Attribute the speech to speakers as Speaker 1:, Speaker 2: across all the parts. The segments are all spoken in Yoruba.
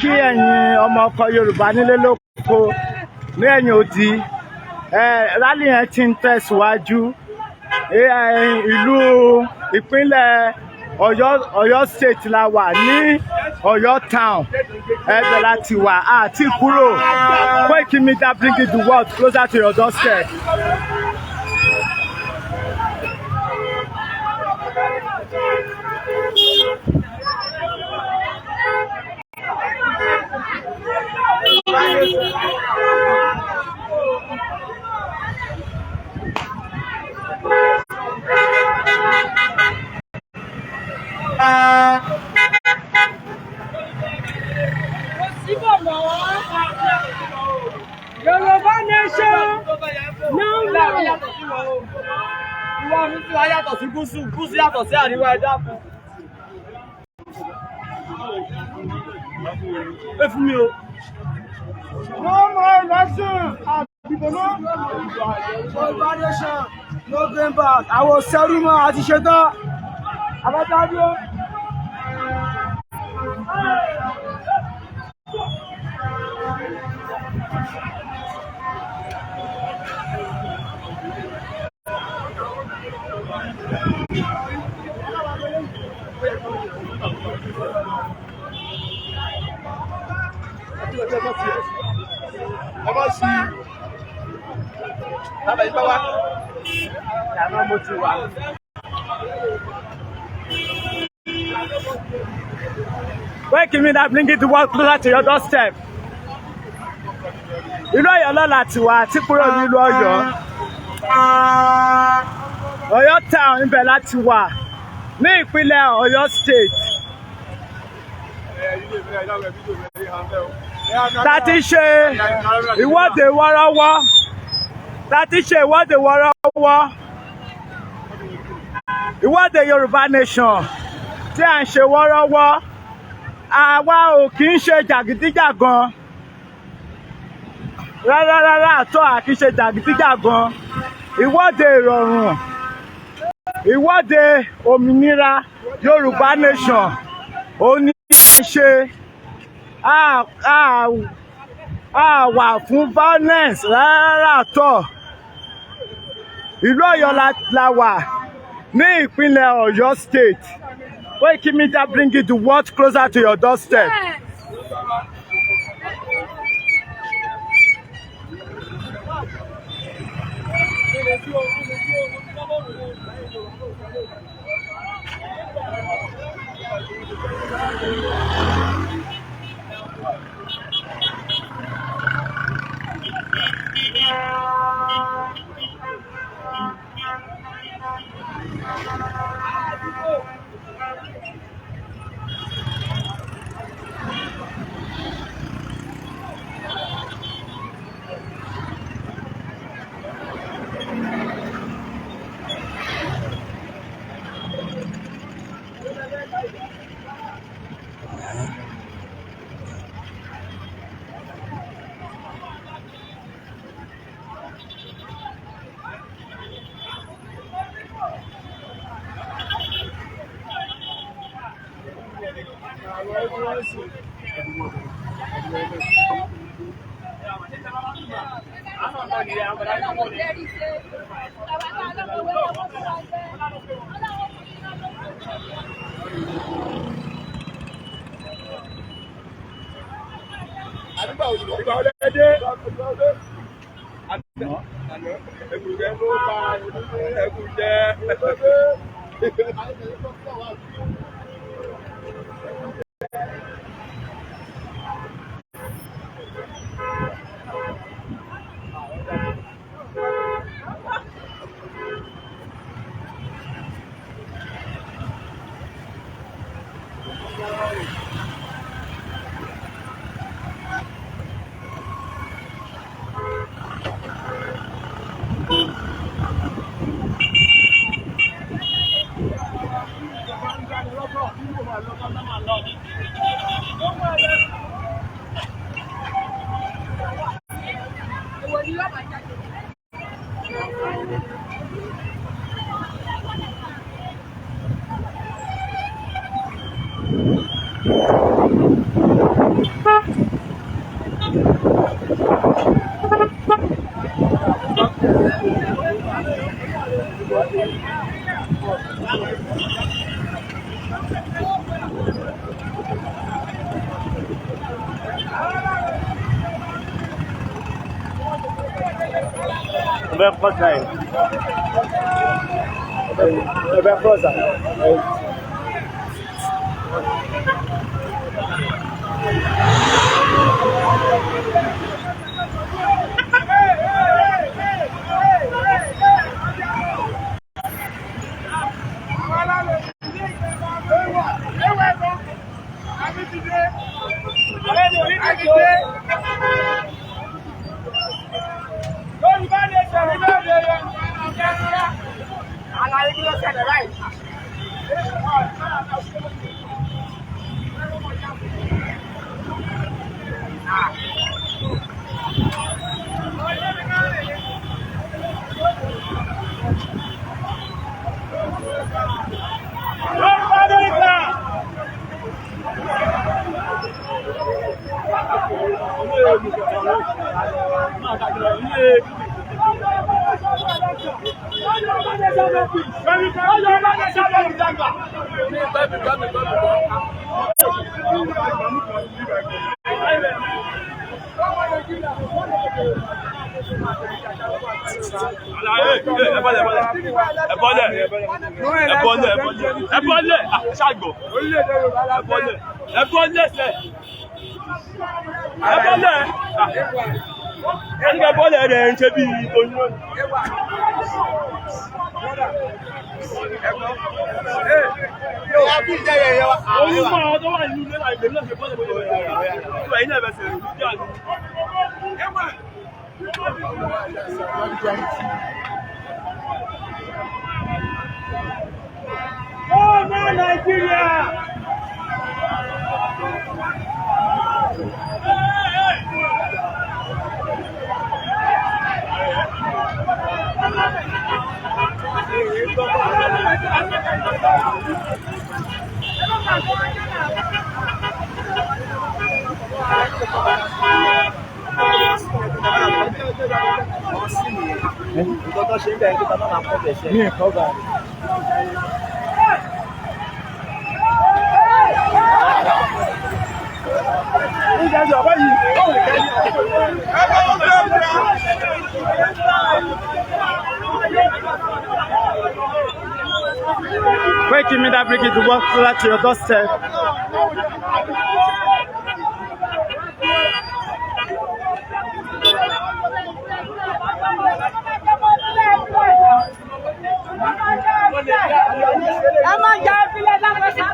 Speaker 1: Kí ẹ̀yin ọmọ ọkọ Yorùbá nílé lóko ní ẹ̀yìn odi. Rally yẹn ti ń tẹ̀síwájú. Ìlú ìpínlẹ̀ Ọ̀yọ́, Ọ̀yọ́ State la wà, ní Ọ̀yọ́ town ẹgbẹ́ láti wà àti kúrò. Koiki Media, bringing the world closer to your doorstep.
Speaker 2: Síbò mọ́. Yorùbá nation, no no.
Speaker 3: Ìwọ mi tí wàá yàtọ̀ sí gúúsù, gúúsù yàtọ̀ sí àríwá, ẹja fún. Ẹ fún mi o.
Speaker 1: No more election. Àdìbò mọ́.
Speaker 3: Yorùbá nation, no going back. Àwọn òṣèrú mọ́ àti ṣetán. Àbájáde.
Speaker 4: Ẹ bá sí lábẹ́ yìí bá wá.
Speaker 1: Àná mo ti wà. Koiki Media, bringing the world closer to your doorstep. Ìlú Ọ̀yọ́ lọ́la ti wà àti kúrò nílùú Ọ̀yọ́. Ọ̀yọ́ town, ibẹ̀ láti wà ní ìpínlẹ̀ Ọ̀yọ́ State. Ta ti ṣe ìwọ́de wọ́rọ́wọ́. Ta ti ṣe ìwọ́de wọ́rọ́wọ́. Ìwọ́de Yorùbá nation tí à ń ṣe wọ́rọ́wọ́. Àwa ò kì í ṣe jàgídíjàgan rárá rárá àtọ́, à kì í ṣe jàgídíjàgan. Ìwọ́de ìrọ̀rùn, ìwọ́de òmìnira Yorùbá nation òun ní à ń ṣe. A wà fún violence rárá àtọ́. Ìlú Ọ̀yọ́ la wà ní ìpínlẹ̀ Ọ̀yọ́ State. Koiki Media, bringing the world closer to your doorstep.
Speaker 2: Yes.
Speaker 4: Ìgbà wọlé dé. Ẹkùn ló pa ẹkùn jẹ.
Speaker 1: Mo fẹ́ cross line. Mo fẹ́ cross line.
Speaker 3: Àlàyé kí ló ṣẹlẹ̀ báyìí?
Speaker 4: Ẹ bọ́lẹ̀, ẹ bọ́lẹ̀, ẹ bọ́lẹ̀, ẹ bọ́lẹ̀, ṣàgbọ̀, ẹ bọ́lẹ̀, ẹ bọ́lẹ̀ sẹ̀, ẹ bọ́lẹ̀, ẹni kẹ bọ́lẹ̀ rẹ̀ ń ṣe bí oyún. Oyún mọ́ àwọn tó wà nínú ilé láì lè náà ṣe bọ́lẹ̀ bọ́lẹ̀ bọ́lẹ̀. Ìwà yìí náà bẹ̀sẹ̀ rẹ̀ bí àná.
Speaker 1: Ọmọ Nàìjíríà!
Speaker 3: Nǹkan tó ṣe ń bẹ̀rẹ̀ kí bàbá máa kọ́ bẹ̀ ṣe.
Speaker 1: Mi ì kọ́ bá. Koiki Media bring it to work closer to your doorstep.
Speaker 2: Ẹ má jẹ́ ìpínlẹ̀ lápẹ́sà.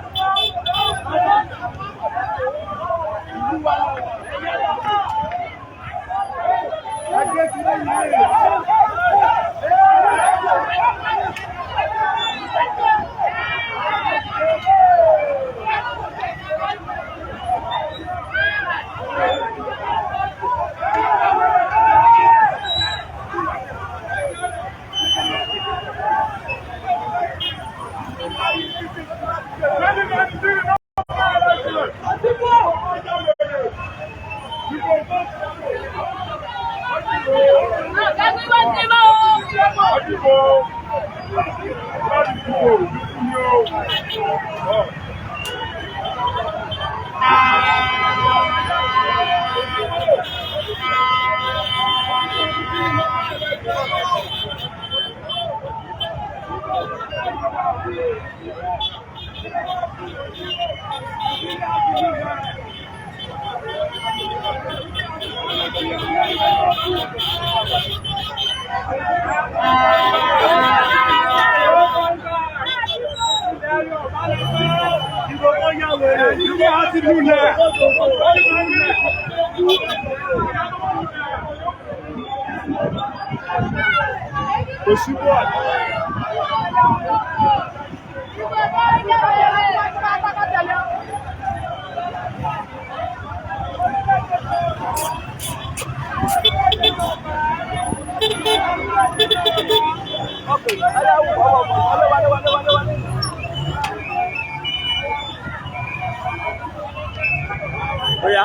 Speaker 1: Oya.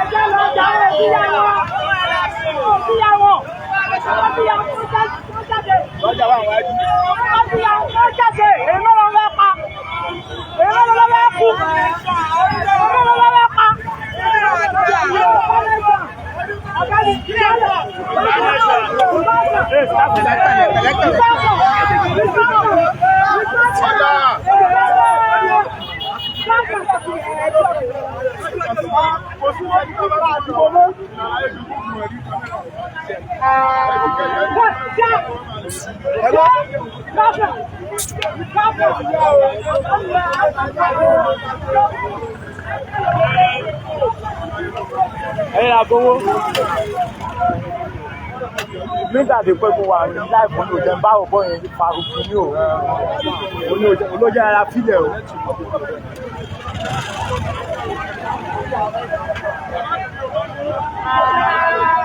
Speaker 2: Ẹjẹ́ lọ jà ẹ̀ síyàwó. Síyàwó.
Speaker 1: Lọ́jà wà wájú. Ẹ̀yin àgbowó. Nígbà tí pé mo wà ní láìpẹ́ ní òjẹ́ ń bá òbọ̀ yẹn farukú ní o. Olójẹ́ ara fílẹ̀ o.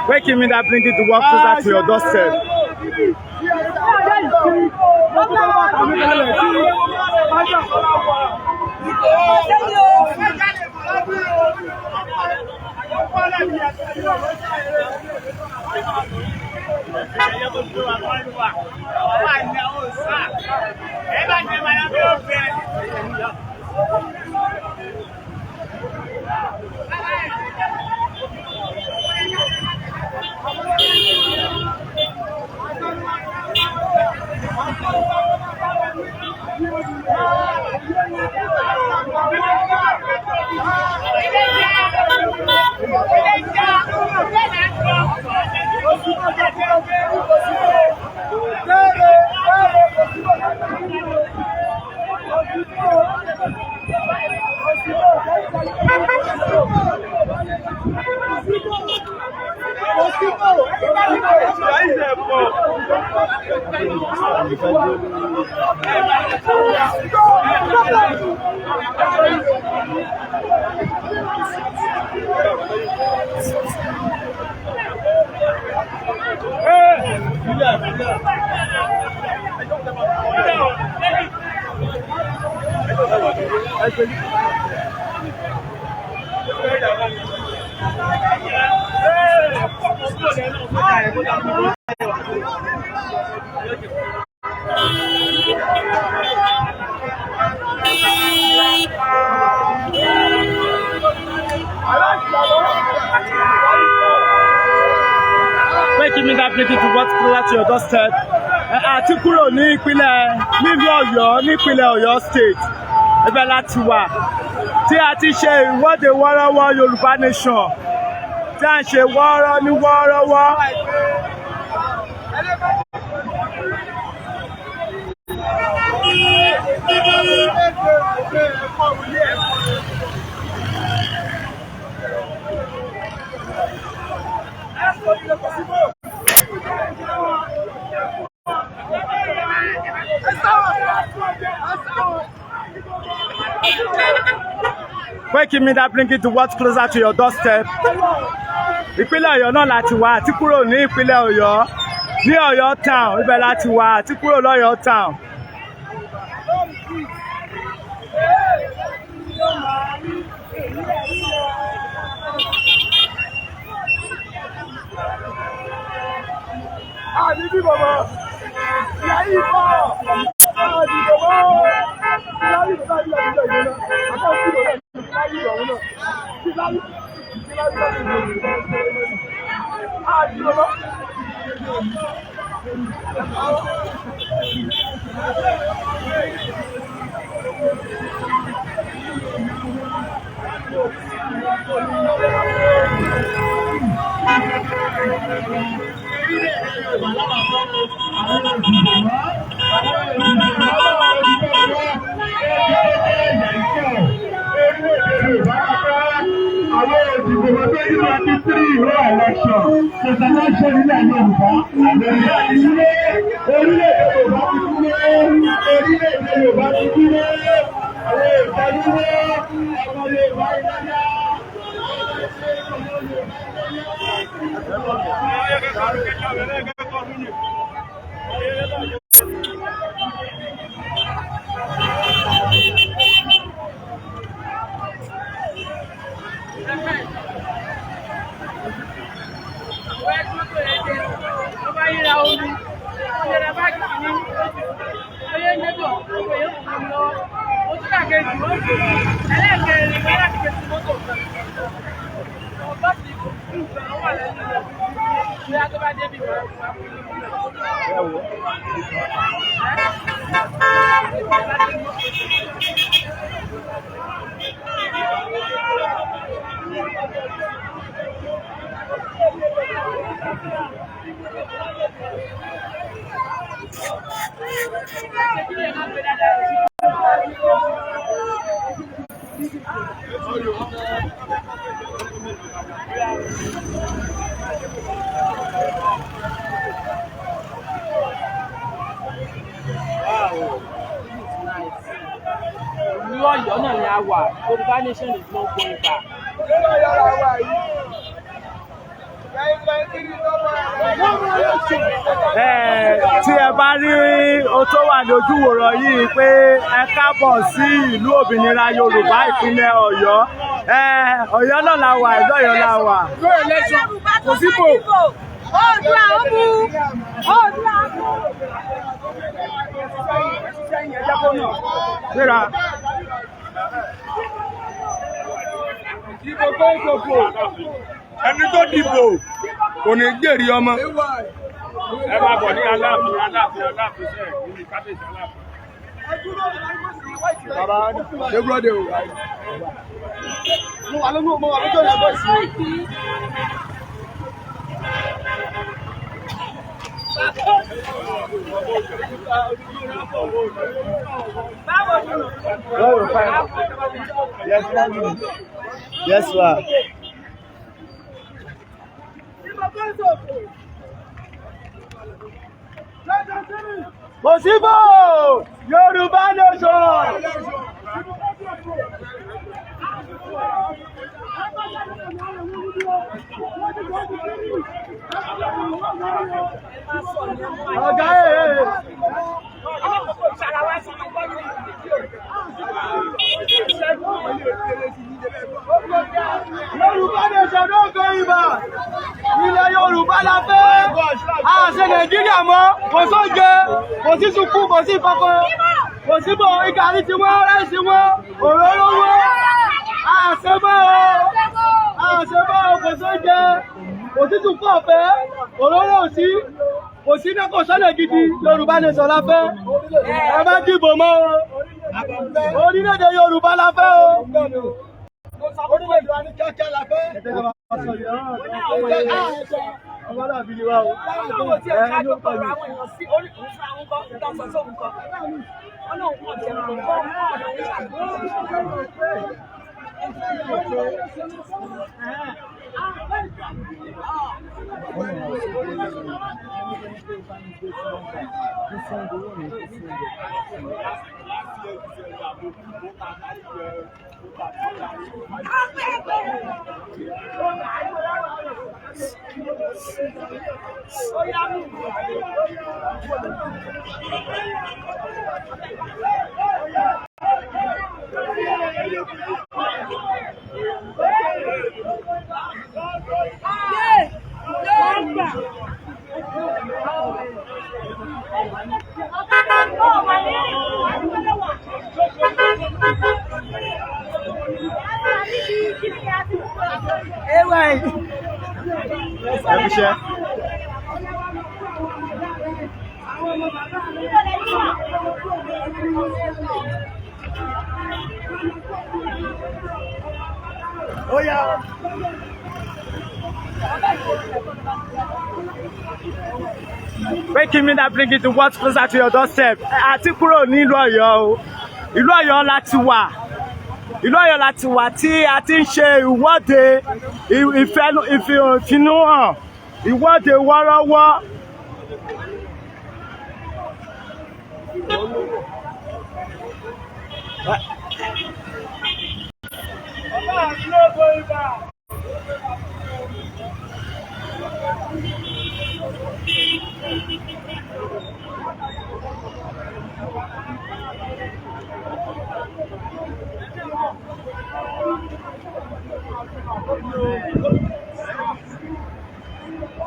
Speaker 1: Waking me that bring it to work closer to your doorstep. Making me that bring it to work closer to your doorstep. Àti kúrò ní ìpínlẹ̀ nílùú Ọ̀yọ́ nípínlẹ̀ Ọ̀yọ́ state ibẹ̀ láti wà tí a ti ṣe ìwọ́de wọ́rọ́wọ́ Yorùbá nation tí a ń ṣe wọ́ọ́rọ́ ní wọ́ọ́rọ́wọ́. Waking me that bring it to work closer to your doorstep. Ìpínlẹ̀ Ọ̀yọ́ náà láti wá àti kúrò ní ìpínlẹ̀ Ọ̀yọ́ ní Ọ̀yọ́ town ibẹ̀ láti wá àti kúrò lọ́yọ́ town.
Speaker 5: Àwọn òdìbò 2023 no election kò selection nílẹ̀ Yorùbá. Yorùbá ti dúró, orílẹ̀-èdè Yorùbá ti dúró, orílẹ̀-èdè Yorùbá ti dúró, àwọn èèyàn dúró, ọmọ Yorùbá ìdájá.
Speaker 2: Ẹlẹ́ẹ̀kejì ó gbé. Ẹlẹ́ẹ̀kẹrin wọ́n láti gbé sí mọ́tò kan. Ọba ti kú gan wà lẹ́nu rẹ̀. Bóyá tó bá débi wọn, wọ́n á fún un ní mọ́tò. Ìlú Ọ̀yọ́ náà ni a wà. Yorùbá nation is not going back.
Speaker 1: Tí ẹ bá rí o tó wà lójú wòran yìí pé ẹ káàbọ̀ sí ìlú òmìnira Yorùbá, ìpínlẹ̀ Ọ̀yọ́. Ọ̀yọ́ náà la wà, ìlú Ọ̀yọ́ la wà.
Speaker 2: Kò síbò. Oòduà ó mú. Oòduà ó mú.
Speaker 1: Gbéra.
Speaker 4: Ìbò kó ìkòkò. Ẹni tó dìbò kò ní jèrè ọmọ. Ẹ máa bọ̀ ní Aláàfin, Aláàfin, Aláàfin sẹ́ẹ̀ níbi kábíyèsí Aláàfin. Bàbá ṣé búrọ́dẹ̀ o?
Speaker 3: Mo wà lónú, mo wà lójú ọ̀nà ẹ̀gbọ́n ìsinmi.
Speaker 1: Yes, ma'am. Yes, ma. Kò síbò Yorùbá nation. Ọ̀gá ẹ̀.
Speaker 3: Yorùbá nation no going back. Ilẹ̀ Yorùbá la fẹ́. A ṣe Nàìjíríà mọ́, kò sóúnjẹ, kò sí sùkú, kò sí kankan. Kò síbò, ìgàrí ti wọ́n, ráìsì wọ́n, òróró wọ́n. A ṣe mọ́ o, a ṣe mọ́ o, kò sóúnjẹ, kò sí sùkú ọ̀fẹ́, òróró ò sí. Kò sí iná, kò sọ́nà gidi, Yorùbá nation la fẹ́. Ẹ má dìbò mọ́ o. Orílẹ̀-èdè Yorùbá la fẹ́ o. Orílẹ̀-èdè wa ní kíákíá la fẹ́.
Speaker 2: Ọlọ́run tí ẹ ká tó kọ̀ọ̀rọ̀ àwọn èèyàn sí orí òun fún àwọn kan tó sọ sóhun kan. Ọlọ́run kàn jẹ́ kó kọ́ ọ̀rọ̀ ìṣàkóso.
Speaker 1: Ẹ fi ṣe. Ó yá. Breaking me that bring it to what's closer to your doorstep. Àti kúrò nílùú Ọ̀yọ́ o. Ìlú Ọ̀yọ́ la ti wà. Ìlú Ọ̀yọ́ la ti wà tí a ti ń ṣe ìwọ́de ìfinúhàn, ìwọ́de wọ́rọ́wọ́.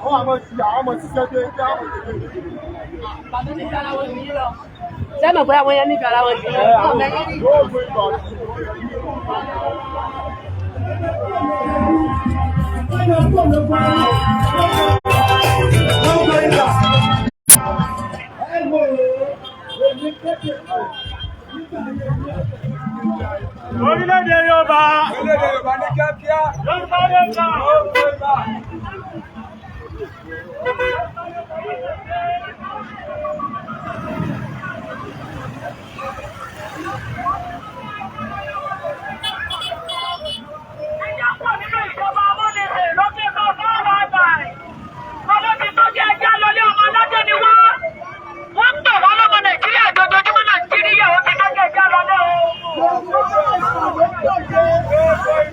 Speaker 3: Àwọn àmọ́ ti àwọn ọmọ ti ṣẹ́ dé kí àwọn tètè.
Speaker 2: Bàbá mi sára wọn yìí lọ. Sẹ́mi bóyá wọ́n yẹn níbi ara wọn jù lọ.
Speaker 1: Orílẹ̀-èdè Yorùbá.
Speaker 3: Orílẹ̀-èdè Yorùbá ní kíákíá.
Speaker 1: Yorùbá nation.
Speaker 2: Ẹja pọ̀ nínú ìjọba amúnisìn lókè tó fọ́ọ̀rọ̀ àgbà. Olóbi tó jẹ́ ẹja lọlé ọmọ aládé ni wá. Wọ́n ń pè wọ́n lọ́mọ Nàìjíríà dojoojúmọ́. Nàìjíríà ó ti tó jẹ́ ẹja lọlé o.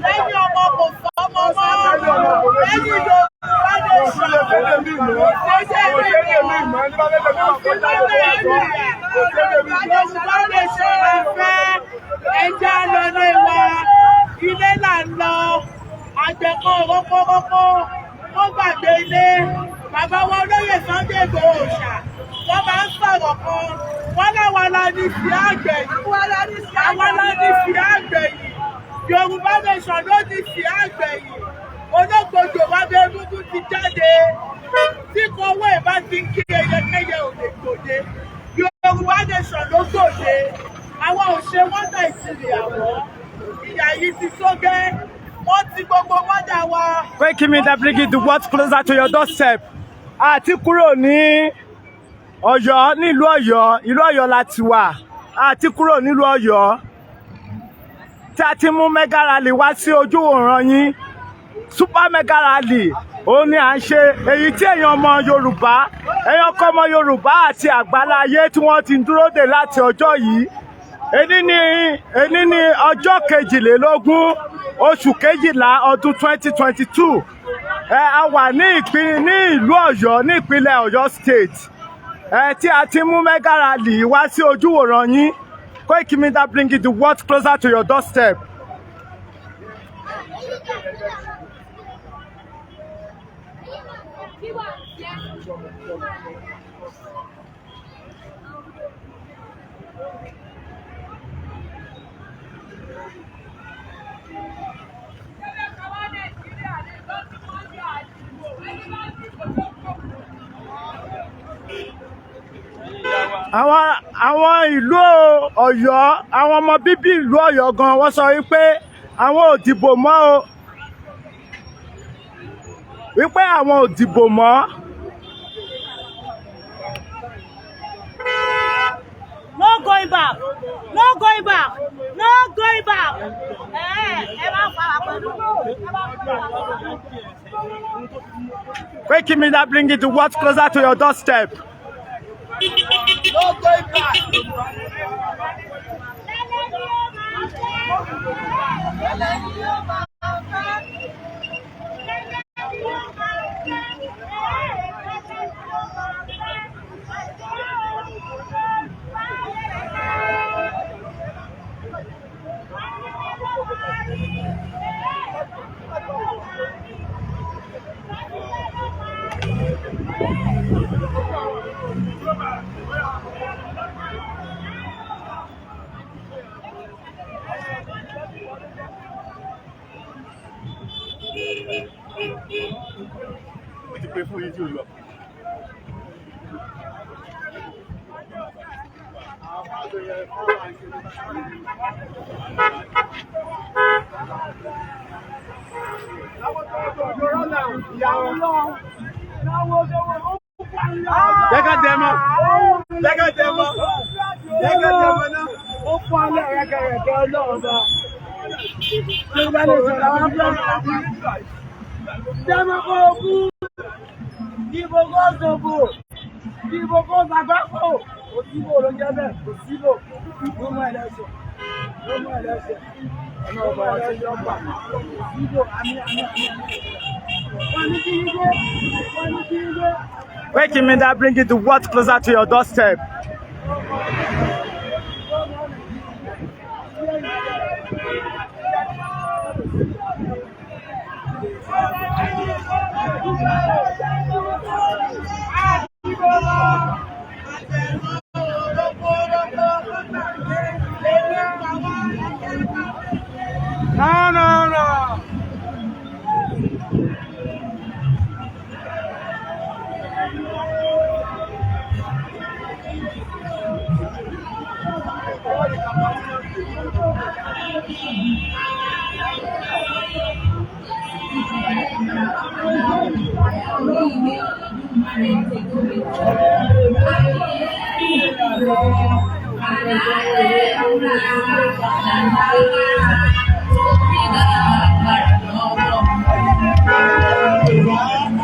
Speaker 6: Lẹ́yìn ọmọ kò sọ́mọ mọ́, lẹ́yìn Yorùbá nation kò sédè mi mọ́, kò sédè mi Yorùbá nation la fẹ́. Ẹja lọlé wa, ilé là ń lọ. Àgbẹ̀kọ́ rókórókó ó gbàgbé ilé. Bàbá wa olóyè Sunday Igboho Òòṣà, wọ́n máa ń sọ̀rọ̀ kan, wọ́n láwa la ní sí àgbẹ̀yìn, àwa la ní sí àgbẹ̀yìn. Yorùbá nation ló ní sí àgbẹ̀yìn. Ológbòjò wa bẹ egungun ti jáde tí kò owó ìbá ti ń kí ẹyẹkẹyẹ ò lè gbòde. Yorùbá nation ló gbòde. Àwa ò ṣe wọ́n Nàìjíríà wọ́. Ìyà yìí ti tó gẹ́, wọ́n ti gbogbo mọ́dà wa.
Speaker 1: Koiki Media bringing the world closer to your doorstep. Àti kúrò ní Ọ̀yọ́, nílùú Ọ̀yọ́, ìlú Ọ̀yọ́ la ti wà. Àti kúrò nílùú Ọ̀yọ́ tí a ti mú mega rally wá sí ojú òòràn yín. Super mega rally òun ni à ń ṣe, èyí tí èèyàn ọmọ Yorùbá, èèyàn kọ́ ọmọ Yorùbá àti àgbáláyé tí wọ́n ti ń dúró dè láti ọjọ́ yìí. Èní ni ọjọ́ 22 oṣù 12 ọdún 2022. Ẹ a wà ní ìpín ní ìlú Ọ̀yọ́, ní ìpínlẹ̀ Ọ̀yọ́ State, ẹ tí a ti mú mega rally wá sí ojúwòran yín. Koiki Media bringing the world closer to your doorstep. Àwọn ìlú Ọ̀yọ́, àwọn ọmọ bíbí ìlú Ọ̀yọ́ gan, wọ́n sọ wípé àwọn ò dìbò mọ́ o, wípé àwọn ò dìbò mọ́.
Speaker 6: No going back, no going back, no going back. Ẹ ẹ máa fara pẹ̀lú.
Speaker 1: Koiki Media bringing the world closer to your doorstep.
Speaker 3: No going back.
Speaker 4: Mo ti pè fún yín tí o lọ. Jẹ́ ká dẹ mọ́. Jẹ́ ká dẹ mọ́. Jẹ́ ká dẹ mọ́ náà.
Speaker 3: Ó fún alẹ́ rẹ̀kẹ̀rẹ̀kẹ̀ ọlọ́run bá. Yorùbá lè sọ̀rọ̀ àwọn fúlàní. Dẹ́mọ̀ kó o kú. Dìbò kó o ṣòfò. Dìbò kó o ṣàgbákò. Kò síbò ló ń jẹ́ bẹ́ẹ̀. Kò síbò. No more election. No more election. No more election. Kò síbò. Àmì àmì àmì àmì. Wọ́n ní kí yín dé. Wọ́n ní kí yín dé.
Speaker 1: Koiki Media bringing the world closer to your doorstep.
Speaker 3: No, no, no.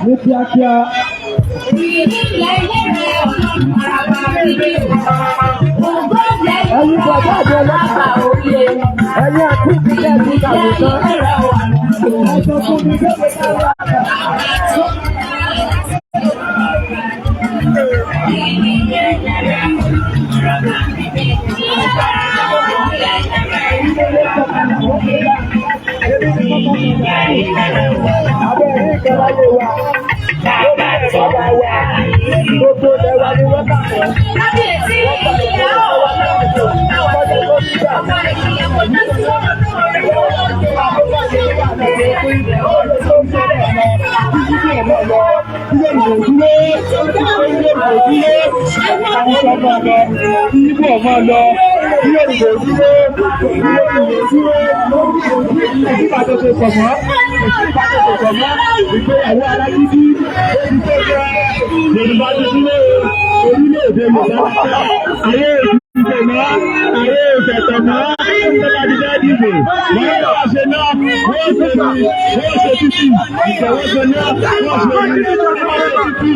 Speaker 5: Ní kíákíá. Ẹ̀yin bàbá àti ọlọ́pàá, ẹ̀yin àti ìpínlẹ̀ ti kàwé tán. Ẹ sọ fún mi pé mo wà. Abẹ́rẹ́ ìkọláyé wa, lórí bàbá wa, gbogbo ilẹ̀ wa ni wọ́n kà mọ́. Yorùbá ti dúró orílẹ̀-èdè Yorùbá ayé ìfẹ́ mọ́ ayé ìfẹ̀tọ̀ mọ́ ìjọba ti fẹ́ dìbò wọ́n yóò ṣe náà wọ́n ṣe ní wọ́n ṣe títì ìfẹ̀wọ́ṣe náà wọ́n ṣe ní wọ́n ṣe títì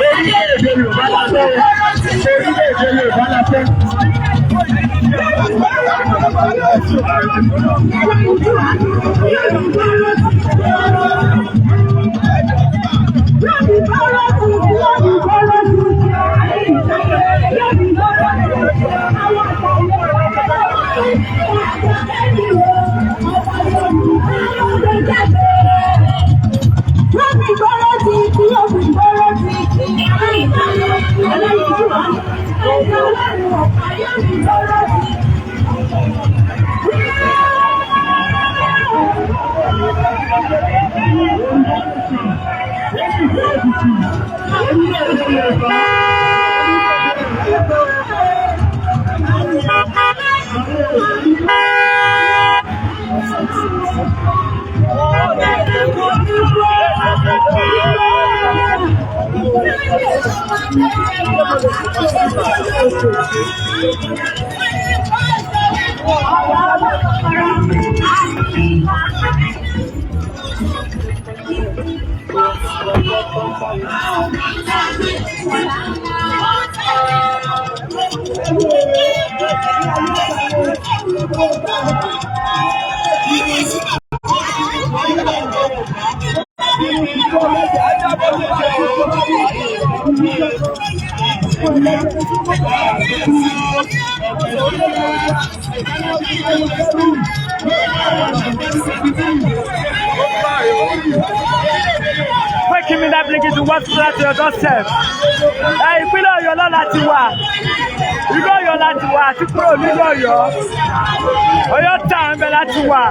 Speaker 5: Orílẹ̀-èdè Yorùbá la fẹ́.
Speaker 1: Koiki Media bringing the world closer to your doorstep. Ẹ ìpínlẹ̀ Ọ̀yọ́ lọ́la ti wà. Ìlú Ọ̀yọ́ láti wà àti kúrò nílùú Ọ̀yọ́. Ọ̀yọ́ tà ń bẹ láti wà.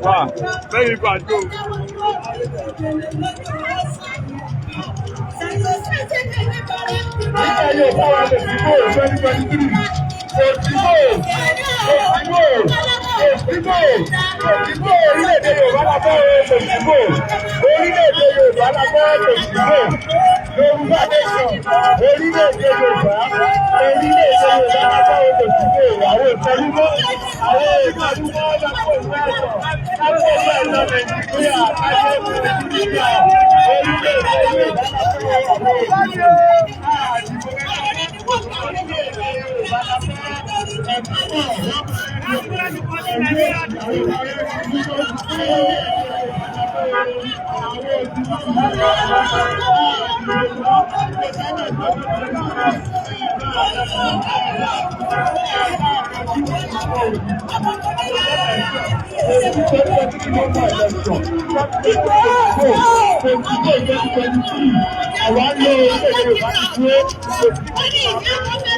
Speaker 4: Wà very bad o.
Speaker 5: Nígbà yóò bá wa lè dìbò 2023. Òdìbò òdìbò òdìbò. Ìbò, ìbò, orílẹ̀-èdè Yorùbá la fẹ́ o, kò sí ìbò. Orílẹ̀-èdè Yorùbá la fẹ́, kò sí ìbò. Yorùbá nation, orílẹ̀-èdè Yorùbá, orílẹ̀-èdè Yorùbá la fẹ́ o, kò sí ìbò. Àwọn ìfẹ́lúmọ́, àwọn ìfẹ́lúmọ́ lọ́pọ̀ ìfẹ́ ẹ̀sọ̀, lápò ìfẹ́ ẹ̀sọ̀ Nàìjíríà, lápò ìfẹ́ Nàìjíríà, orílẹ̀-èdè Yorùbá la fẹ́ o, àwọn òdìbò. Àdìbò orílẹ̀-èdè Yorùbá la fẹ́. Àwa ń lo orílẹ̀-èdè Yorùbá ti dúró, orílẹ̀-èdè Yorùbá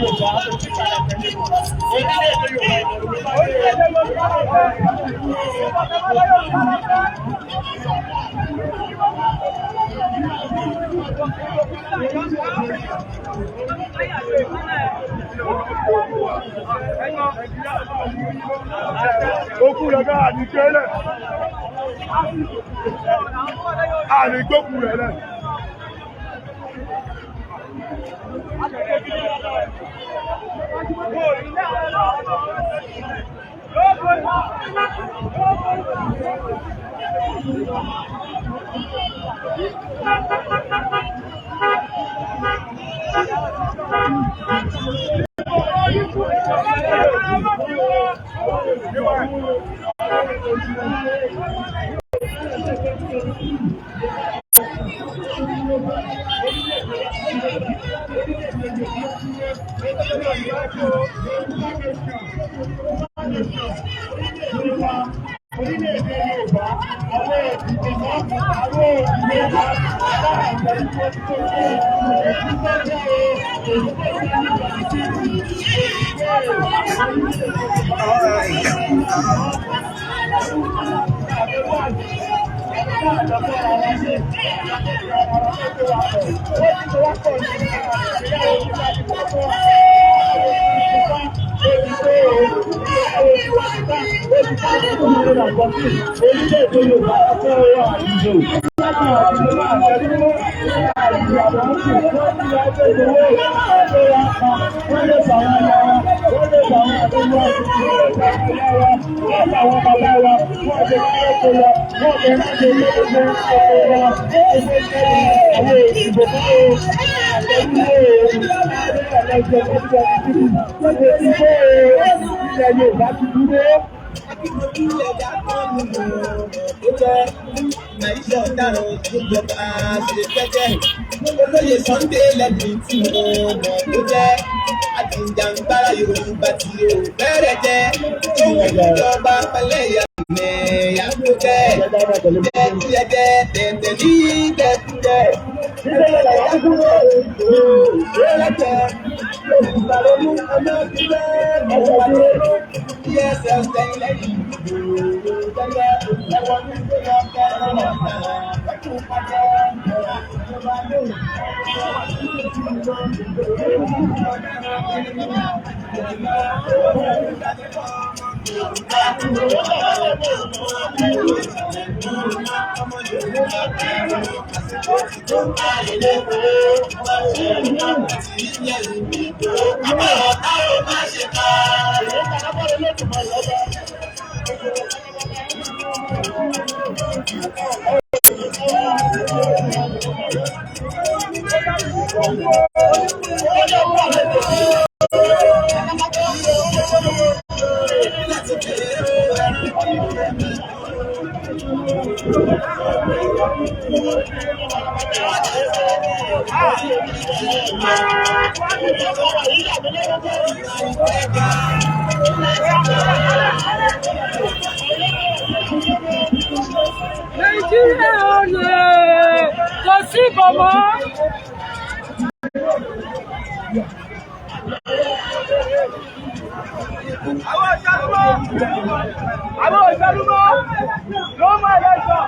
Speaker 5: kò sí padà tẹ̀lé mọ́. Orílẹ̀-èdè Yorùbá ìrọ̀rùn ló bá dé. Okú rẹ̀ ká àníkẹ́lẹ̀. Ànígbókù rẹ̀ lẹ̀. Orílẹ̀-èdè Yorùbá, àwọn òdìbò mọ́, àwọn òdìbò mọ́, Orílẹ̀-èdè Yorùbá fẹ́ ọ̀rọ̀ àdìbò. Ilẹ̀ Yorùbá ti dúró.
Speaker 7: Akíkanjú ẹ̀dá kan nínú ó jẹ́ nàìjíríà ọ̀daràn tó jọba ṣe jẹ́jẹ́. Olóyè Sunday lẹ́ni tí mo mọ̀ tó jẹ́ àtìjàngbara Yorùbá tí ó fẹ́rẹ̀ jẹ́ tó ń ìjọba pẹ̀lẹ́ ìyá tó jẹ́ jẹ́ tí ẹ jẹ́ tẹ̀tẹ̀ ní jẹ́kújẹ́. Ẹ̀dá kúrò lẹ́jẹ̀ Yorùbá ronú ọmọ ìbílẹ̀ ọ̀wọ́ lóró DSS tẹ̀yìn lẹ́yìn tẹ́lẹ̀ ẹ̀wọ̀n ní ìgbéyàwó kẹrin ọ̀tá ẹ̀kún pàjẹ́ ìjọba lóhùn.
Speaker 2: Nàìjíríà ò lè kò sí ìbò mọ́.
Speaker 3: Àwọn òṣèlú, àwọn òṣèlú ló máa lẹ́sọ̀.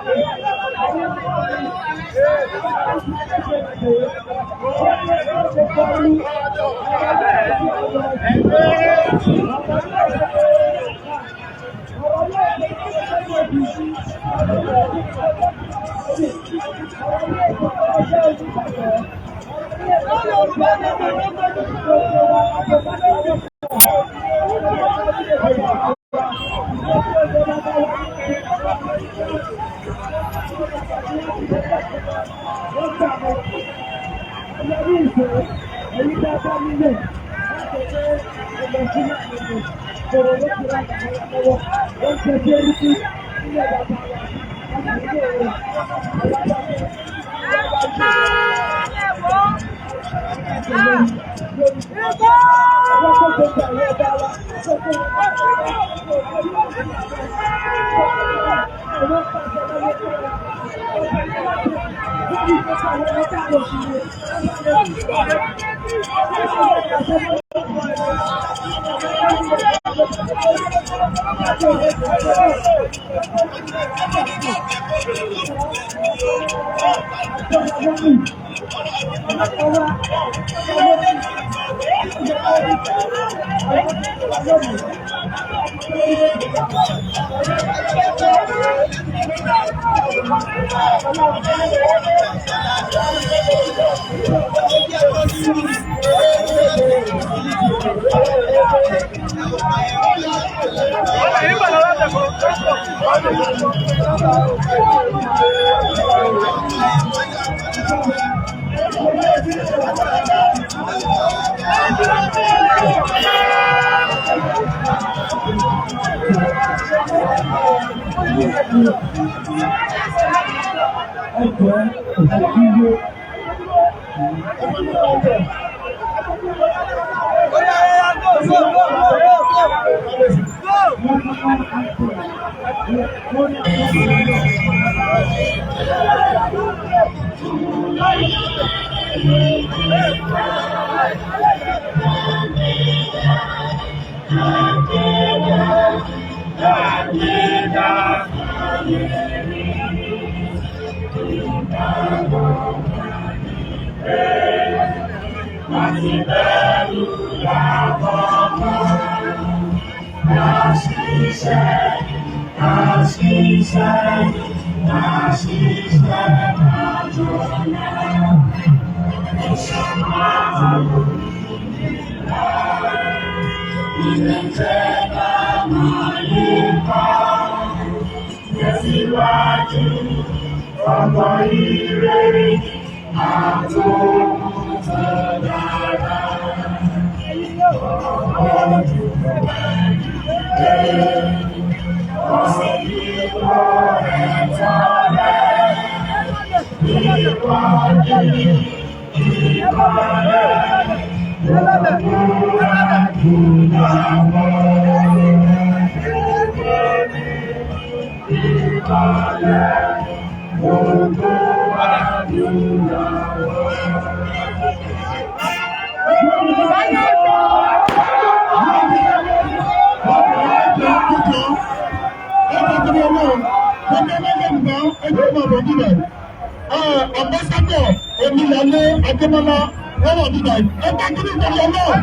Speaker 5: Ambassador Omíyalé Adémọ́lá wọ́n wà nígbà yìí. Ẹ bá kí ní ìtọ́jú ọlọ́run.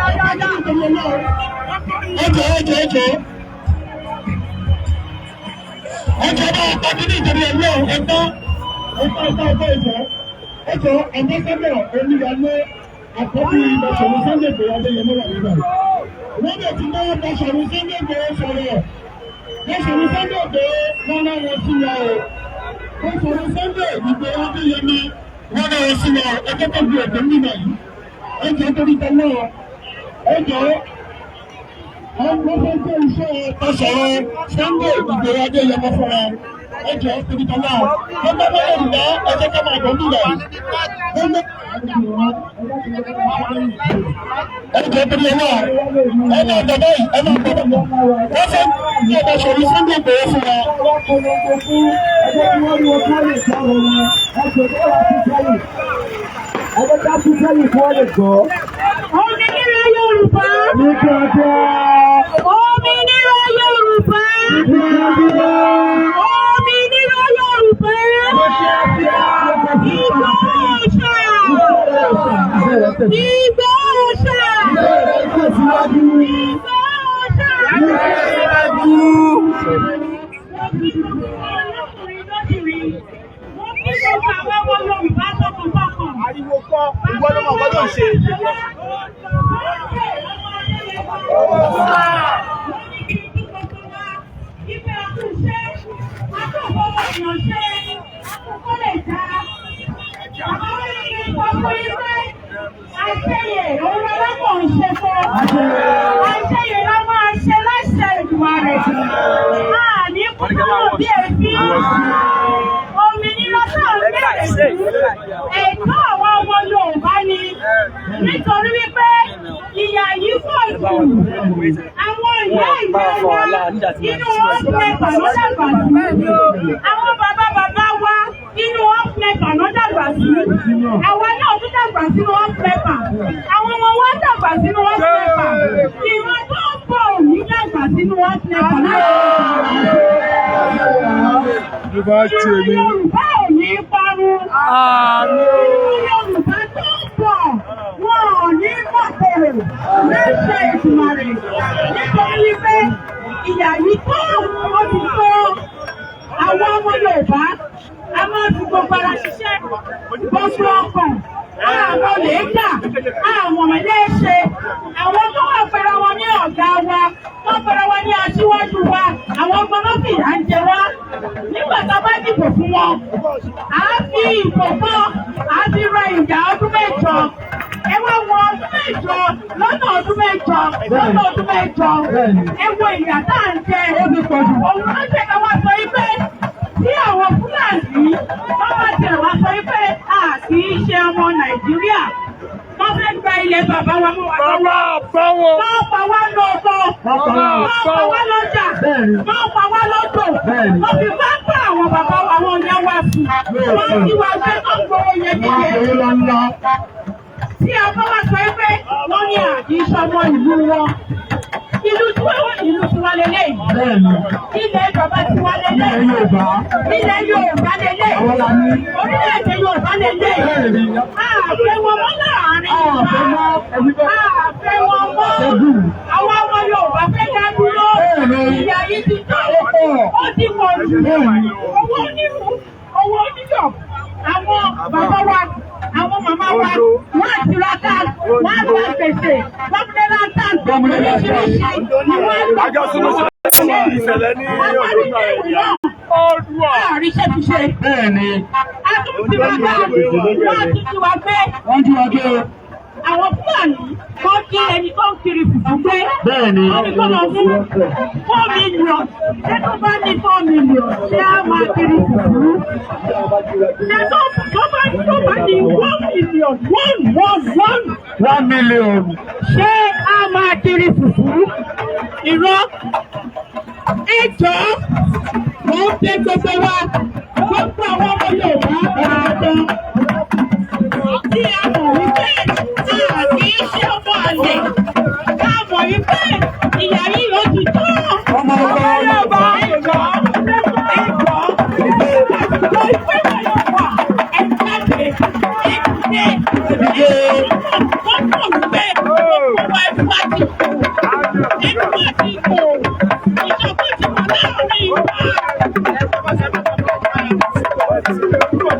Speaker 5: Ẹ bá kí ní ìtọ́jú ọlọ́run. Ẹjọ́ ẹjọ́ ẹjọ́. Ẹjọ́ bá bá kí ní ìtọ́jú ọlọ́run. Ẹ bá ẹ bá ẹ bá ẹ bá ẹjọ́. Ẹjọ́ Ambassador Omíyalé àkọ́bí Bàṣọ̀run Sunday Igboho Adéyẹmọ wà nígbà yìí. Wọ́n dẹ̀ ti bá Bàṣọ̀run Sunday Igboho sọ̀rọ̀. Bàṣọ̀run Sunday Igboho wọ́n náà wọ́n sí wa o. Bàṣọ̀run Sunday Igboho Adéyẹmọ wọ́n náà wọ́n sí wa o. Ẹjọ́ tó di ẹ̀jẹ̀ nígbà yìí. Ẹjọ́ torí tọ́lọ́ ẹjọ́ wọ́n fẹ́ gbé iṣẹ́ Bàṣọ̀run Sunday Igboho Adéyẹmọ fún wa. Ẹjọ́ torí tọ́lọ́ wọ́n bá wọ́n Yorùbá ẹjọ́ ká máa bọ̀ nígbà yìí. Ẹjọ́ torí ọlọ́ ẹ máa bọ̀ báyìí, ẹ máa bọ̀ báyìí. Wọ́n fẹ́ gbé Bàṣọ̀run Sunday Igboho fún wa.
Speaker 2: Òmìnira Yorùbá.
Speaker 5: Ní kíákíá.
Speaker 2: Òmìnira Yorùbá.
Speaker 5: Ní kíákíá.
Speaker 2: Òmìnira Yorùbá.
Speaker 5: Ní kíákíá.
Speaker 2: Ìgbòho òòṣà. Ìgbòho òòṣà.
Speaker 5: Tẹ̀síwájú.
Speaker 2: Ìgbòho òòṣà.
Speaker 5: Tẹ̀síwájú.
Speaker 2: Lọ́kùnrin lóbìnrin, mo kí gbogbo àwọn ọmọ Yorùbá tọkàntọkàn. èèyàn ṣe kó lè dá. Bàbá wa ní kí n sọ fún yín pé àṣeyè òun lọ́lọ́pọ̀ ń ṣe fún. Àṣeyè la máa ṣe láṣẹ Èdùmàrè. Àní kúrò bí èéfín. Òmìnira tá à ń bẹ̀rẹ̀ sí. Ẹ̀tọ́ àwọn ọmọ Yorùbá ni. Nítorí wípé ìyà yìí pọ̀ jù. Àwọn ìyá ìyá wa inú wọn mẹ́fà ló dàgbà sí. Àwọn bàbá bàbá wa inú wọn mẹ́fà ló dàgbà sí. Àwa náà tún dàgbà sínú wọn mẹ́fà. Àwọn ọmọ wa dàgbà sínú wọn mẹ́fà. Ìran tó ń bọ̀ ò ní dàgbà sínú wọn mẹ́fà láti.
Speaker 5: Yorùbá tèmi.
Speaker 2: Yorùbá ò ní parun. Ìran Yorùbá tó ń bọ̀ wọn ò ní mọ̀kòrò léṣe Èdùmàrè, nítorí wípé ìyà yìí tó, ó ti tó. Àwọn ọmọ Yorùbá, a máa fi gbogbo ara ṣiṣẹ́, gbogbo ọkàn, àwọn lè jà, àwọn ilé ṣe. Àwọn tó wà pẹ̀lú wọn ní ọ̀gá wa, wọ́n pẹ̀lú wọn ní aṣíwájú wa, àwọn ọmọ náà fìyà ń jẹ wá. Nígbà tá a bá dìbò fún wọn, à á fi ìbò kan, à á fi ra ìyà ọdún 8. Ẹ wá wọ ọdún 8 lọ́nà ọdún 8 lọ́nà ọdún 8. Ẹ wo ìyà tá à ń jẹ. Òun ló ṣe ká wá sọ wípé tí àwọn Fúlàní wọ́n bá tẹ̀ wá sọ wípé a kì í ṣe ọmọ Nàìjíríà, wọ́n fẹ́ gba ilẹ̀ bàbá wa mọ́ wa lọ́wọ́. Wọ́n pa wá lọ́kọ́, wọ́n pa wá lọ́jà, wọ́n pa wá lọ́dọ̀, wọ́n fi bá bá àwọn bàbá wa, àwọn ìyá wa sùn, wọ́n ti wá gbé tó gbowó yẹn níye. Tí a bá wá sọ pé wọ́n ní àkì í ṣọmọ ìlú wọn, ìlú tiwa, ìlú tiwa lélẹ́yìí. Ilẹ̀ bàbá tiwa lélẹ́yìí. Ilẹ̀ Yorùbá lélẹ́yìí. Orílẹ̀-èdè Yorùbá lélẹ́yìí. Àfẹ́ wọn mọ́ láàrin wa. Àfẹ́ wọn mọ́. Àwọn ọmọ Yorùbá fẹ́ dá dúró. Ìyà yìí ti tó. Ó ti pọ̀ jù. Owó onírú, owó oníyọ̀. Àwọn bàbá wa, àwọn màmá wa, wọ́n á tiraka, wọ́n á gba gbèsè, gbọ́mọdé oríṣiríṣi ni wọ́n á gbà.
Speaker 4: Àjọ sunu ìṣẹ̀lẹ̀ ní
Speaker 2: Àwọn ilé ìwé náà, àríṣẹ́ fi ṣe. A tún tiraka, wọ́n á tún ti wá gbé.
Speaker 5: Wọ́n jí wa gbé.
Speaker 2: Àwọn Fúlàní kan jí ẹni tó ń kiri fùfú gbé. Wọ́n ní kó lọ mú 4 million. Ṣé tó bá ní 4 million, ṣé á máa kiri fùfú? Ṣé tó bá ní 1 million, one one one
Speaker 5: 1 million.
Speaker 2: ṣé á máa kiri fùfú? Irọ́. Ẹ jọ̀ọ́, mo ń bẹ̀ gbogbo wa, gbogbo àwọn ọmọ Yorùbá àádọ́ tí a mọ̀ wípé a kì í ṣe ọmọ àlè, ká mọ̀ wípé ìyà yìí ó ti tó.
Speaker 5: Ọmọ ọba.
Speaker 2: Yorùbá, ẹ jọ̀ọ́, ẹ jọ̀ọ́, àwùjọ ìpè wà, ẹ jáde, ẹ dìde, ẹ wọ́n mọ̀ wípé gbogbo wa ẹnu wa ti kò, ẹnu wa ti kò, ìṣọ̀kan ti wà láàrin wa.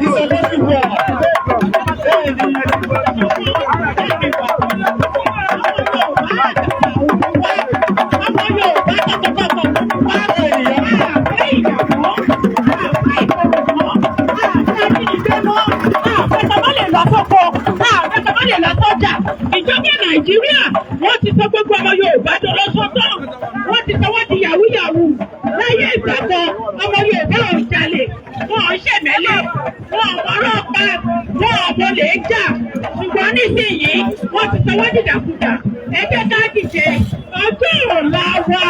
Speaker 5: Ìṣọ̀kan ti wà. Bẹ́ẹ̀ni.
Speaker 2: Ọmọ Yorùbá tọkàntọkàn wá, àfẹ́ ìyàwó, àfẹ́ ìkọ̀rọ̀ àfẹ́ ajínigbé mọ́, àfẹ́ kọ́ má lè lọ sóko, àfẹ́ kọ́ má lè lọ sọ́jà. Ìjọba Nàìjíríà, wọ́n ti sọ gbogbo ọmọ Yorùbá dọlọ́sọ́tọ̀, wọ́n ti sọ wọ́n di yahoo yahoo. Láyé ìgbà kan, ọmọ Yorùbá ò jalè, wọn ò ṣèmẹ́lẹ̀, wọn ò mọ̀rọ̀ pa, wọn ò mọ̀lẹ́ jà. Ṣùgbọ́n nísìnyí, wọ́n ti sọ wọ́n dìdàkudà. Ẹ jẹ́ ká dìde. Ọjọ́ ọ̀la wa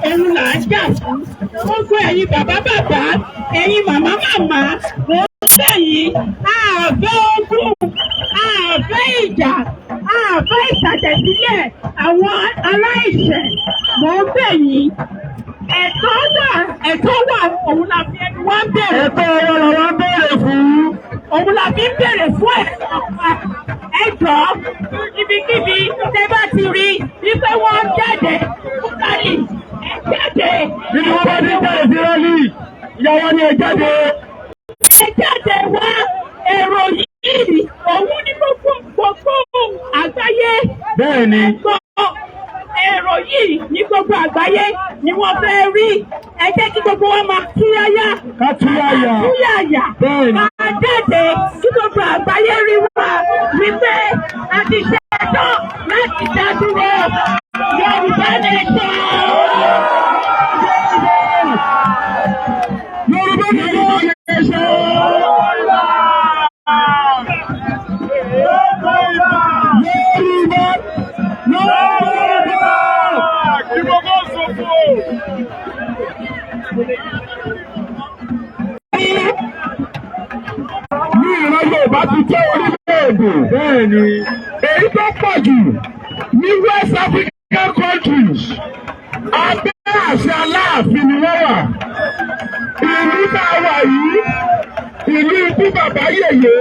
Speaker 2: òun là ń jà fún. Gbogbo ẹ̀yin bàbá bàbá, ẹ̀yin màmá màmá, mò ń bẹ̀ yín. Àfẹ́ ogun, àfẹ́ ìjà, àfẹ́ ìtàjẹ̀sílẹ̀ àwọn aláìṣẹ̀. Mò ń bẹ̀ yín. Ẹ̀tọ́ wà, ẹ̀tọ́ wà, òun la fi ẹnu wa ń bẹ̀rẹ̀.
Speaker 5: Ẹ̀tọ́ wa làwọn ń béèrè fún.
Speaker 2: Òun la fi ń bèrè fún ẹ̀tọ́ wa. Ẹ jọ̀ọ́, ibikíbi tẹ bá ti rí wípé wọ́n jáde fún rally, ẹ jáde.
Speaker 5: Nínú wọn bá ti jáde sí rally, ìyá wa ni ẹ jáde.
Speaker 2: Ẹ jáde wá. Èrò yìí òun ní gbogbo gbogbo àgbáyé.
Speaker 5: Bẹ́ẹ̀ni.
Speaker 2: Gbọ́ èrò Yìí ní gbogbo àgbáyé ni wọ́n fẹ́ rí. Ẹ jẹ́ kí gbogbo wọn máa túyáyá.
Speaker 5: Ká túyáyá.
Speaker 2: Túyáyá.
Speaker 5: Bẹ́ẹ̀ni.
Speaker 2: Ká jáde kí gbogbo àgbáyé rí wa wípé a ti ṣetán láti dá dúró. Yorùbá nation.
Speaker 5: Yorùbá nation. Yorùbá Yorùbá.
Speaker 4: Kí gbogbo ṣòfò.
Speaker 5: Ní ìran Yorùbá ti jẹ́ orílẹ̀-èdè. Bẹ́ẹ̀ni. Èyí tó pọ̀ jù ní West African countries, abẹ́ àṣẹ Aláàfin ni wọ́n wà. Ìlú tá a wà yìí, ìlú ikú bàbá yèyé,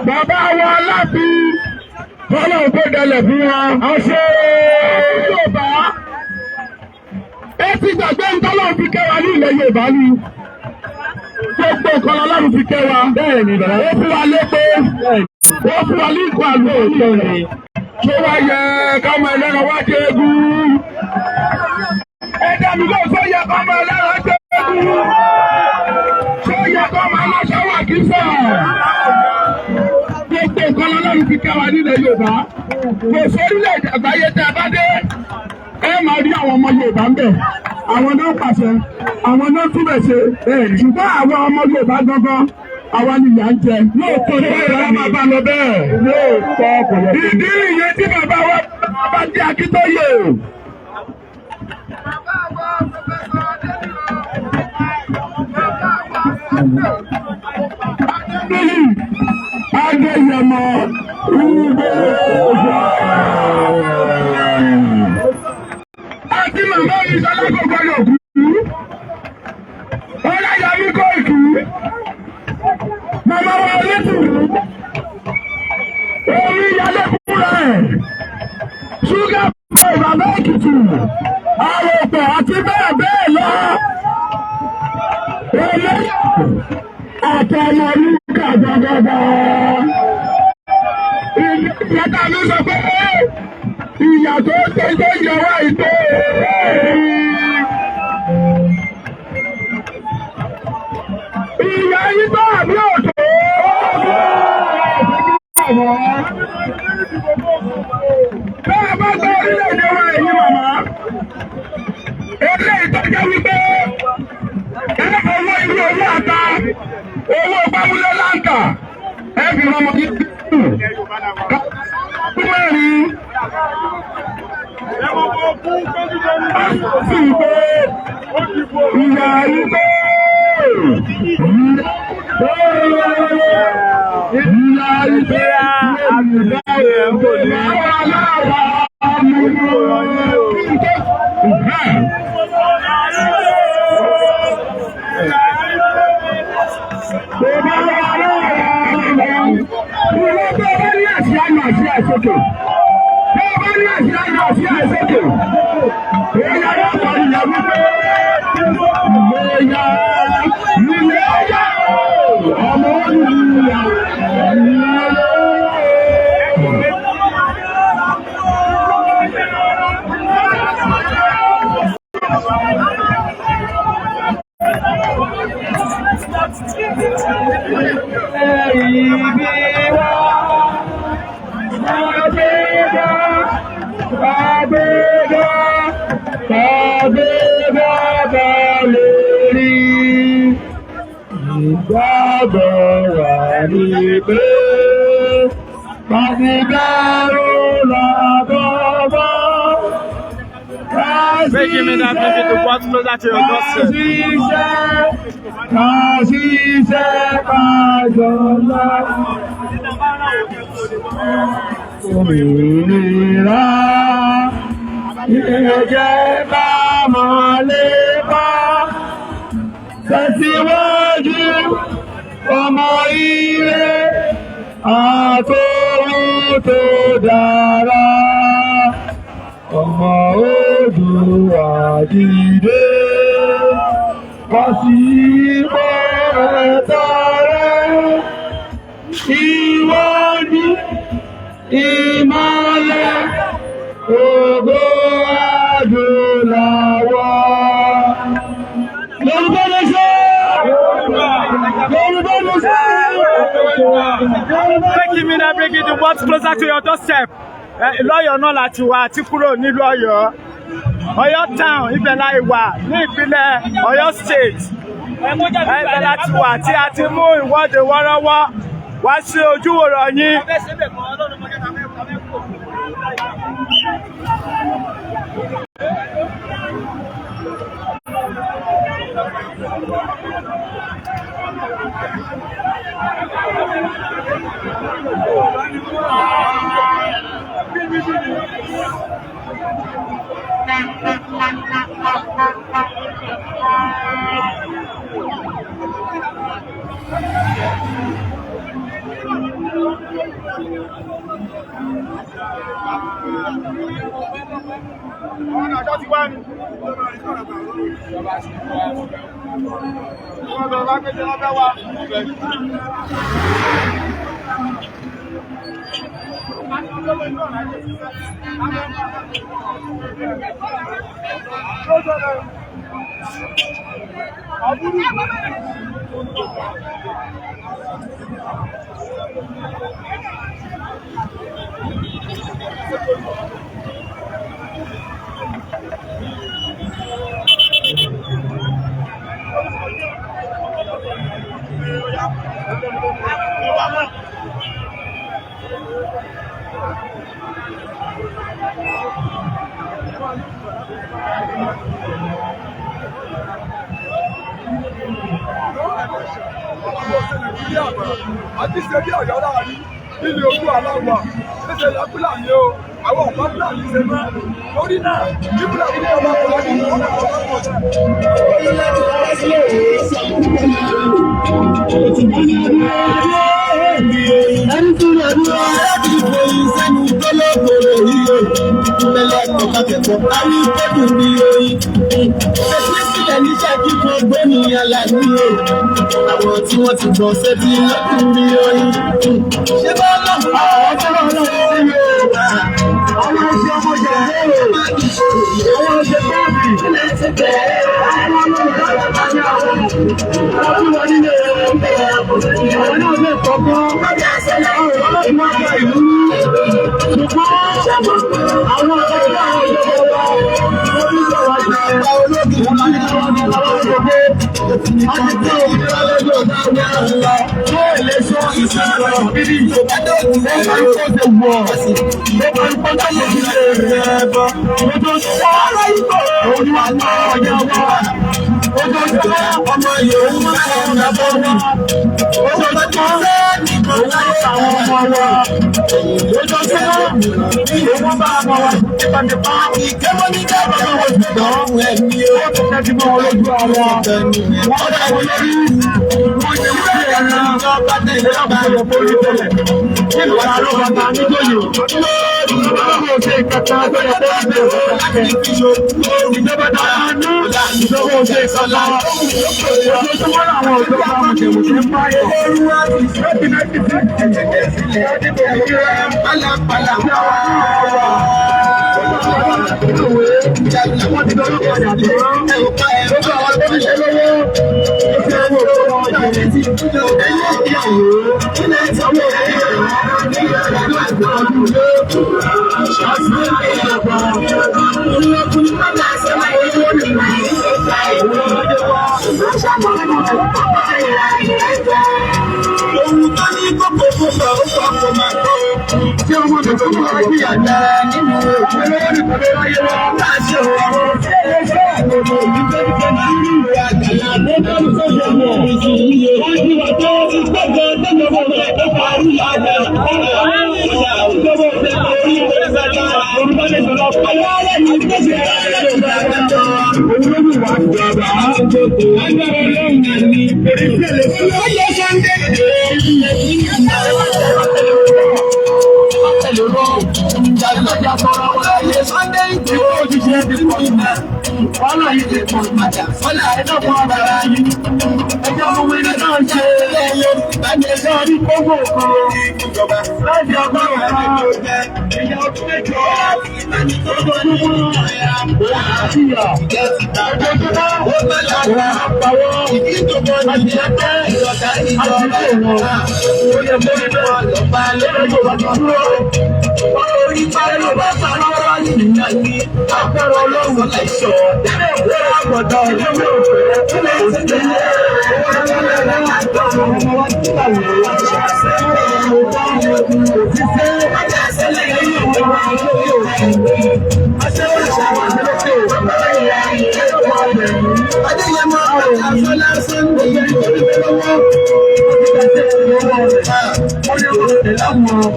Speaker 5: bàbá wa Aláàfin, kọ́lá òkú dalẹ̀ fún wa. Àṣẹ Yorùbá. Ẹ ti gbàgbé ń tọ́lọ́ fi kẹwàá ní ilẹ̀ Yorùbá ni. Gbogbo nǹkan l'Ọlọ́run fi kẹ́ wa. Bẹ́ẹ̀ni bàbá. Ó fún wa lépo. Ó fún wa ní nǹkan àlùmọ́ọ́nì. Tó wá yẹ kámọ ẹlẹ́ran wá jẹ eégún? Ẹ dá mi lóhùn, tó yẹ kámọ ẹlẹ́ran jẹ eégún? Tó yẹ kámọ aláṣọ wà kísà? Gbogbo nǹkan l'Ọlọ́run fi kẹ́ wa nílẹ̀ Yorùbá. Kò sórílẹ̀-èdè àgbáyé tẹ́ ẹ bá dé, ẹ máa rí àwọn ọmọ Yorùbá ń bẹ̀. Àwọn náà ń pàṣẹ, àwọn náà túbẹ̀ ṣe. Ṣùgbọ́n àwọn ọmọ Yorùbá gangan, àwa ni ìyà ń jẹ. Lóòótọ́ ní ìyá máa bá lọ bẹ́ẹ̀. Lóòótọ́ kò yẹ. Ìdí nìyẹn tí bàbá wa bá dé Akíntóyè.
Speaker 6: Bàbá wa Professor Adéníran, bàbá wa Sunday
Speaker 5: Níyì Adéyẹmọ Ìgbòho. Àti màmá mi sọlá kò gbọdọ̀ kú. Ọláyàmí Kóìkì. Màmá wa Onítùrú. Omi yalé kúrò ẹ̀. Ṣúgà bọ̀ bàbá Èkìtì. Àròpọ̀ àti bẹ́ẹ̀ bẹ́ẹ̀ lọ. Olóyè àtọmọlúkà gbọgbọgbọ. Ìyá mi sọ pé ìyà tó ṣe tó yẹ wá ìtó. Ìyà yìí tó àbí òtó? Bẹ́ẹ̀ bá gbọ́ orílẹ̀-èdè wa ẹ̀yin màmá. Eléyìí tó jẹ́ wípé ẹ owó irú owó ata, owó gbámúlé láǹkà, ẹ fi rọmọ kí mẹ́rin sì pé ìyá yìí pé ìyá yìí pé ìyá aláwa mú Ìwọ́n tó bá ní àṣìá nù àṣìá sókè. Tó bá ní àṣìá nù àṣìá sókè. Èèyàn yóò kọ́ ìyá wípé ìléyà ìléyà ọmọ olùyà ìléyà. Ibi wa àgbéga àgbéga àgbéga balẹ̀ rí. Ìgbàgbọ́ wà ní pé pàṣípàrọ̀ làbọ̀bọ̀.
Speaker 1: Make him in that maybe to walk closer to your doorstep.
Speaker 5: Ká ṣiṣẹ́, ká ṣiṣẹ́ ká jọlá. Òmìnira ẹ jẹ́ ká máa lépa. Tẹ̀síwájú ọmọ ire àtòhun tó dára. Ọmọ Oòduà dìde. Wá sí ipò ẹ̀tọ́ rẹ. Ìwọ ni ìmọ́lẹ̀ ògo.
Speaker 1: Breaking media, bringing the world closer to your doorstep. Lọ́yọ̀ọ́ náà láti wá àti kúrò nílùú Ọ̀yọ́. Ọ̀yọ́ town, ibẹ̀ la wà ní ìpínlẹ̀ Ọ̀yọ́ State. Ibẹ̀ láti wà tí a ti mú ìwọ́de wọ́rọ́wọ́ wá sí ojúwòrán yín.
Speaker 4: Àti ṣe bí Ọ̀yọ́ láàrin nílé ojú aláwà ṣẹṣẹ ya Fúlàní o, àwọn ọ̀pá Fúlàní ṣe mọ́ lórí náà ní Fúlàní ní ọba Fúlàní ọba Fúlàní.
Speaker 7: Ẹni tó lè dúró láti ìfòyín sẹ́nu tó lókòrò yìí o. Ìpínlẹ̀ kọ̀ọ̀kan kẹ̀kọ́ parí kẹ́dùn bí oyin. Ṣèṣe sílẹ̀ níṣẹ́ kíkan gbóníyàn láìní o. Àwọn tí wọ́n ti gbọ̀n ṣe ti lọ́dún bí oyin. Ṣé bá lọ́wọ́ àwọn tó lọ́wọ́ sí i o?
Speaker 5: Àwọn ṣe ọmọ jẹ̀dẹ́ o. Àwọn ṣe bọ́ọ̀bì. Àwọn olùdarí ní àwọn ọdún wọn nílé àwọn náà lè kọ́kọ́. Àwọn ọlọ́dún wọn gba ìlú ní. Ṣùgbọ́n àwọn ọ̀dọ́ àwọn ìjọba wa wọ́n ní sọ̀rọ̀ jẹ́ òun láti lọ́wọ́ ní àwọn gbogbo. A ti tẹ òmìnira lọ́jọ́ ọ̀gá wa. Tó lè sọ ìṣẹ̀lẹ̀ bíbí. Ó máa ń kó ṣe wọ̀. Ó máa ń kó ṣe ṣe rẹ̀ bọ̀. Ojoojúmọ́ òun ni wàá pa ọ̀yà wa. Ojoojúmọ́ ọmọ Yorùbá ọ̀nà bọ̀ wá. Ojoojúmọ́ òun ló pa àwọn ọmọ wa. Ojoojúmọ́ òun bá ọmọ wa tipátipá. Ó bá wọn ṣùgbọ́n ó ti tẹ́tí mọ́ wọn lójú ara. Wọ́n dá wọn lórí. Wọ́n ti wí ẹran. Ẹ̀rọ kò yẹ kó rí bẹ́ẹ̀. Nílùú àárọ̀ bàbá níjòyè. Ìjọba ò ṣe ìkẹta tó yẹ kó rí bẹ́ẹ̀. Ìjọba dára ní ìjọba ò ṣe ìkẹta. Ojoojúmọ́ làwọn ìjọba mùtẹ̀mùtẹ̀ ń báyọ̀. Wọ́n ti dọ́lọ́ padà tán. Gbogbo àwọn tó ní ṣe lọ́wọ́. Ó fi owó owó wọn jẹ. Ẹ̀yìn ìyàwó. Owó
Speaker 7: Ohun tó ní kókó kókó ó kọ́ kó máa kó.
Speaker 5: Tí ọmọ mi tó máa ń gbìyànjú nínú òkú lọ́wọ́ nìkan ló ráyé wá.
Speaker 7: Láṣẹ ọ̀rọ̀ gbogbo ìgbẹ́ ìgbẹ́
Speaker 5: Ó tó ṣe wọ̀. Wọ́n jí wa tó gbọ́dọ̀ tẹ́lẹ̀ ọmọ rẹ̀ tó parí àgbẹ̀. Ìjọba òṣèlú orí Yorùbá lè sọ̀rọ̀. Àwọn ará yìí tó ṣe òun ló wù wá jọba. Agbára Ọlọ́run ni orí tẹ̀lé Wàhálà yìí ti pọ̀ jù. Ẹjọ́ fún abàrá yìí. Ẹjọ́ fún wíńdí náà ṣe. Ẹjọ́ rí kókó kan. Láti agbára kan. Ìyá ọdún mẹ́jọ. Ojoojúmọ́. Àtìyà. Ojoojúmọ́. Òun àpàwọ̀. Àti ẹgbẹ́.
Speaker 7: Ọ̀tá ìjọba lọ́ba lórí orí parí bá parí wá nínú ní agbára Ọlọ́run láìsọ. Àgbọ̀dọ̀ ìlú Adéyẹmọ Àfọlá Sunday lọ́wọ́.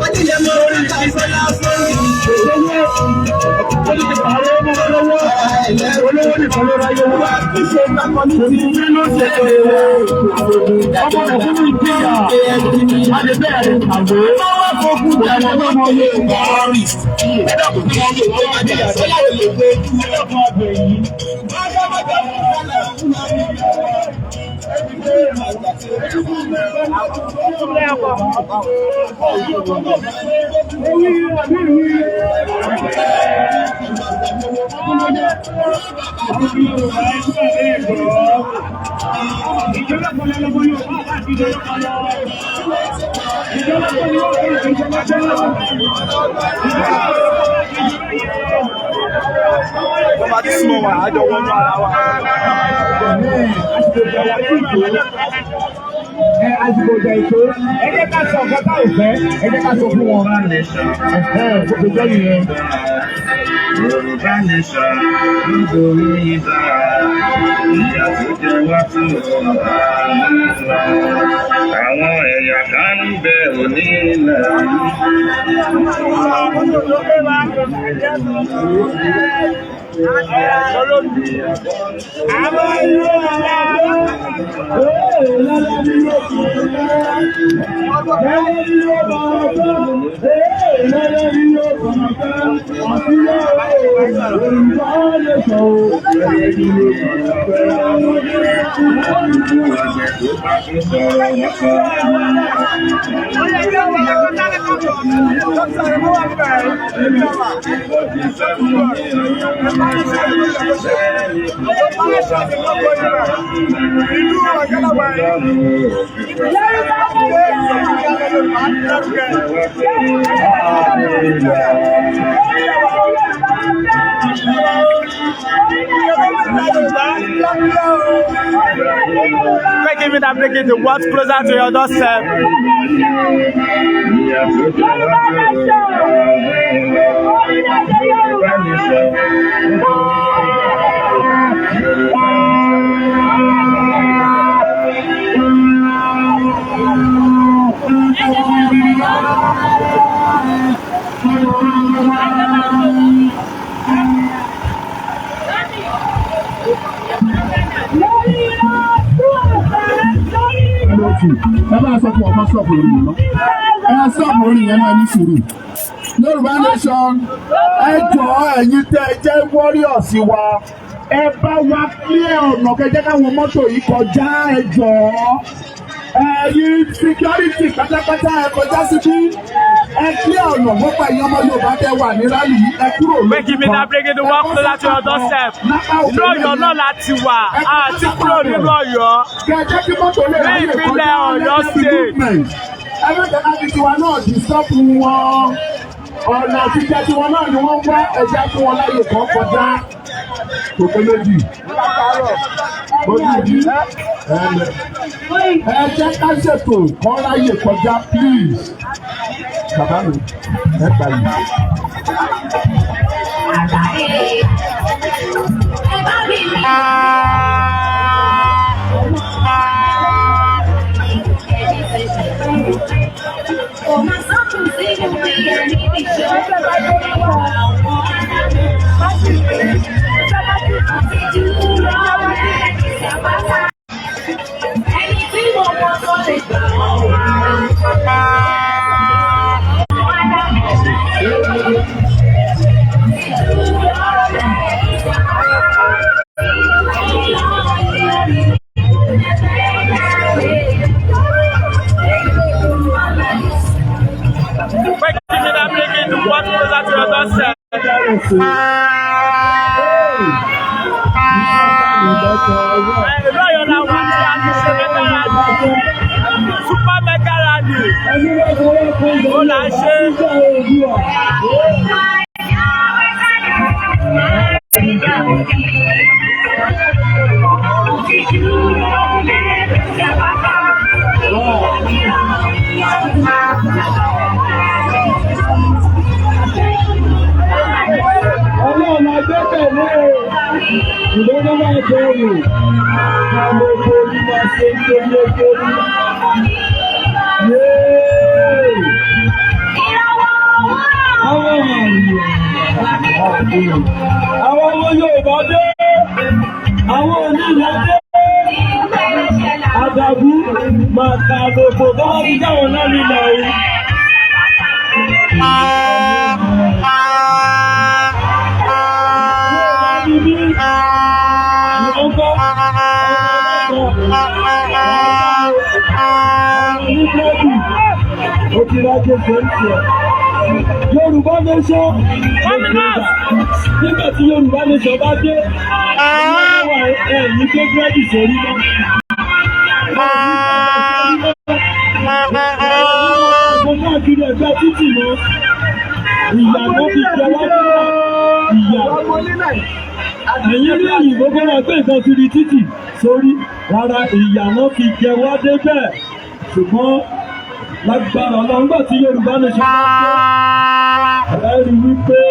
Speaker 7: Adéyẹmọ Àfọlá Sunday lọ́wọ́. Olówó nìkan ló ráyé wá. Ṣé bákan ní ti ló ṣe ọmọ mẹ̀kúnnù ìpínyà a lè bẹ̀rẹ̀ kàwé. Wọ́n fokùn àwọn ọmọ Yorùbá rí.
Speaker 4: Wọ́n bá ti súnmọ́ wa, àjọ wọnú ara wa.
Speaker 5: Àsìkò ìjà ètò, ẹ jẹ́ ká sọ nǹkan tá ò fẹ́, ẹ jẹ́ ká sọ fún wọn. Bó ṣe jẹ́ nìyẹn.
Speaker 8: Yorùbá nation nítorí ibà ìyà tó jẹ wá tó ọba ńlá. Àwọn ẹ̀yà kan ń bẹ òní ilẹ̀ yìí. Ọ̀sẹ̀ tó bá tún sọ̀rọ̀ wọ́n sọ.
Speaker 1: Making me that bringing the world closer to your doorstep.
Speaker 5: Ẹ bá sọ fún ọmọ sọ̀pù orí yìí mọ́. Ẹ sọ̀pù orí yẹn náà ní sùúrù. Yorùbá nation, ẹ jọ̀ọ́, ẹ̀yin tẹ́ ẹ jẹ́ warriors wa, ẹ bá wa clear ọ̀nà kẹjẹ́ káwọn mọ́tò yìí kọjá. Ẹ jọ̀ọ́, ẹ̀yin security pátápátá, ẹ kọjá síbí, ẹ clear ọ̀nà. Gbogbo ẹ̀yin ọmọ Yorùbá tẹ́ wà ní rally yìí, ẹ kúrò lójú.
Speaker 1: Making me that bringing the world closer to your doorstep. Inú Ọ̀yọ́ náà láti wà, àti kúrò nínú Ọ̀yọ́.
Speaker 5: Kẹ̀kẹ́ kí mọ́tò lè
Speaker 1: Ní
Speaker 5: ráyè
Speaker 1: ìpínlẹ̀
Speaker 5: kọjá.
Speaker 1: Ọ̀yọ́
Speaker 5: Let there be
Speaker 1: State.
Speaker 5: movement. Ẹ má jẹ́ ká fi tiwa náà disturb wọn. Ọ̀nà àtijọ́ tiwọn náà ni wọ́n wá, ẹ̀jẹ̀ fún wọn láyè kan kọjá. Kò pé méjì. Ojú yìí ẹ jẹ́ ká ṣètò kán ráyè kọjá, please. Bàbá mi, ẹ gbà yìí.
Speaker 2: Ẹni tí mo mọ tó lè gbà wọ́n.
Speaker 1: Making me that bringing the world closer to your doorstep. Ìlú Ọ̀yọ́ la wà tí a ti ṣe mẹ́ta rally.
Speaker 4: Super mega rally ó là ń ṣe.
Speaker 5: Ọlọ́run agbẹ́kẹ̀lé o, ìwọ ló máa bẹ̀rù. Àwọn orí máa ṣe ń torí orí. Yéé! Àwọn ọmọ Yorùbá dé, àwọn onílẹ̀ dé. Àdàbí màkà àbòkò tó bá ti jáwọn náà nílẹ̀ o. Níbí ìwọ́n kọ́ ní búrẹ́dì, ó ti rájò fẹ́ǹtì ẹ̀. Yorùbá nation, nígbà tí Yorùbá nation bá dé, ẹ̀yìn gbé búrẹ́dì sórí mọ́. Mo káàkiri ẹgbẹ́ títì mọ́. Ìyà ló fi jẹ wá nígbà ìyà. Ẹ̀yin rí òyìnbó kó máa gbé nǹkan kiri títì sórí. Rárá, ìyà wọn fi jẹ wá débẹ̀. Ṣùgbọ́n lágbára Ọlọ́run, nígbà tí Yorùbá nation bá dé, ẹ rí wípé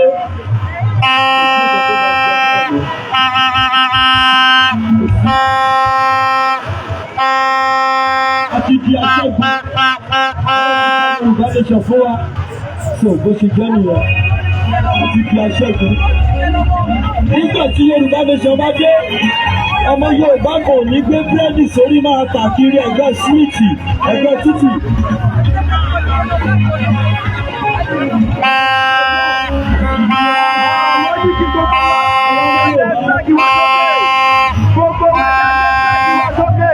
Speaker 5: a ti di aṣẹ́gun. Yorùbá nation fún wa. So bó ṣe jẹ́ nìyẹn. A ti di aṣẹ́gun. Nígbà tí Yorùbá nation bá dé, ọmọ Yorùbá kò ní gbé búrẹ́dì sórí máa tà kiri ẹgbẹ́ street, ẹgbẹ́ títì.
Speaker 3: Gbogbo wa jẹ́ sókè.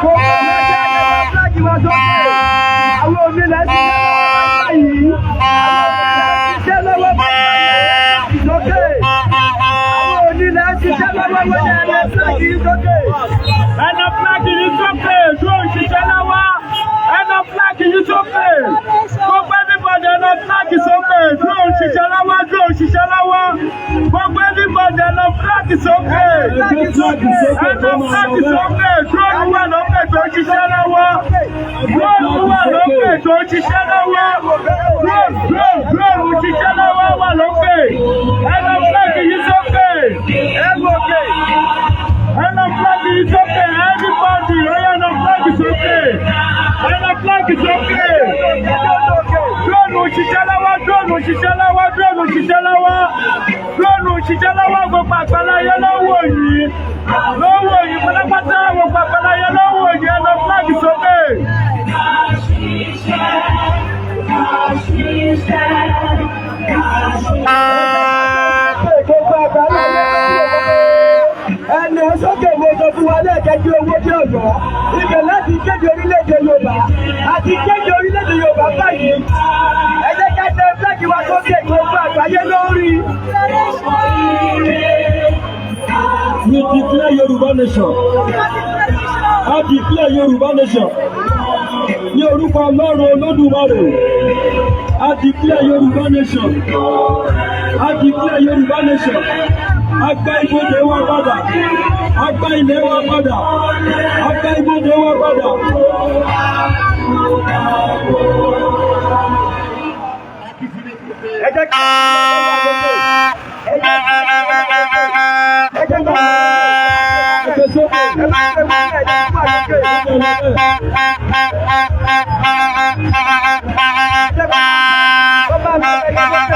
Speaker 3: Gbogbo wa jẹ́ flag wa sókè. Àwọn onílẹ̀ ti ṣe lọ́wọ́ báyìí. Ṣé lọ́wọ́ báyìí sókè? Àwọn onílẹ̀ ti ṣe lọ́wọ́ wọlé ẹ̀ flag yìí sókè.
Speaker 1: Ẹ na flag yìí sókè, dúró ṣiṣẹ́ lọ́wọ́. Ẹ na flag yìí sókè. Gbogbo everybody, ẹ na flag sókè, dúró ṣiṣẹ́ lọ́wọ́, dúró ṣiṣẹ́ lọ́wọ́. Gbogbo everybody, ẹ na flag sókè.
Speaker 5: Ẹgbẹ́ flag sókè
Speaker 1: Ẹ
Speaker 5: tó
Speaker 1: na
Speaker 5: máa
Speaker 1: flag
Speaker 5: lọ bẹ́ẹ̀.
Speaker 1: Sókè, dúró wà lókè tó ṣiṣẹ́ lọ́wọ́. Dúró wà lókè tó ṣiṣẹ́ lọ́wọ́. Dúró, dúró, dúró ṣiṣẹ́ lọ́wọ́ wà lókè. Ẹ na flag yìí sókè.
Speaker 3: Ẹ gòkè.
Speaker 1: Ẹ na flag yìí sókè, everybody, ó yá, na flag sókè. Ẹ na flag sókè. Drone ṣiṣẹ́ lọ́wọ́, drone ṣiṣẹ́ lọ́wọ́, drone ṣiṣẹ́ lọ́wọ́. Drone ṣiṣẹ́ lọ́wọ́, gbogbo àgbáláyé lọ́wọ́ yìí. Lọ́wọ́ yìí pátápátá, gbogbo àgbáláyé lọ́wọ́ yìí, ẹ na flag sókè.
Speaker 3: Gbogbo àgbáyé ẹnì sókè. Mo sọ fún wa lẹ́ẹ̀kẹ́gbẹ́ owó dé Ọ̀yọ́, ibẹ̀ láti kéde orílẹ̀-èdè Yorùbá àti kéde orílẹ̀-èdè Yorùbá báyìí. Ẹ jẹ́ ká tẹ flag wa sókè, gbogbo àgbáyé lórí.
Speaker 5: We declare Yorùbá nation. A declare Yorùbá nation. Ní orúkọ Ọlọ́run Olódùmarè. A declare Yorùbá nation. A declare Yorùbá nation. A gba ibodè wa padà. A gba ilẹ̀ wa padà. A gba ibodè wa padà.
Speaker 3: Ẹ jẹ́ ká ẹ jẹ́ ká
Speaker 5: Ẹgbẹ́ sókè.
Speaker 3: Ẹ má ṣe wọ́n ẹ jẹ́ ká sókè.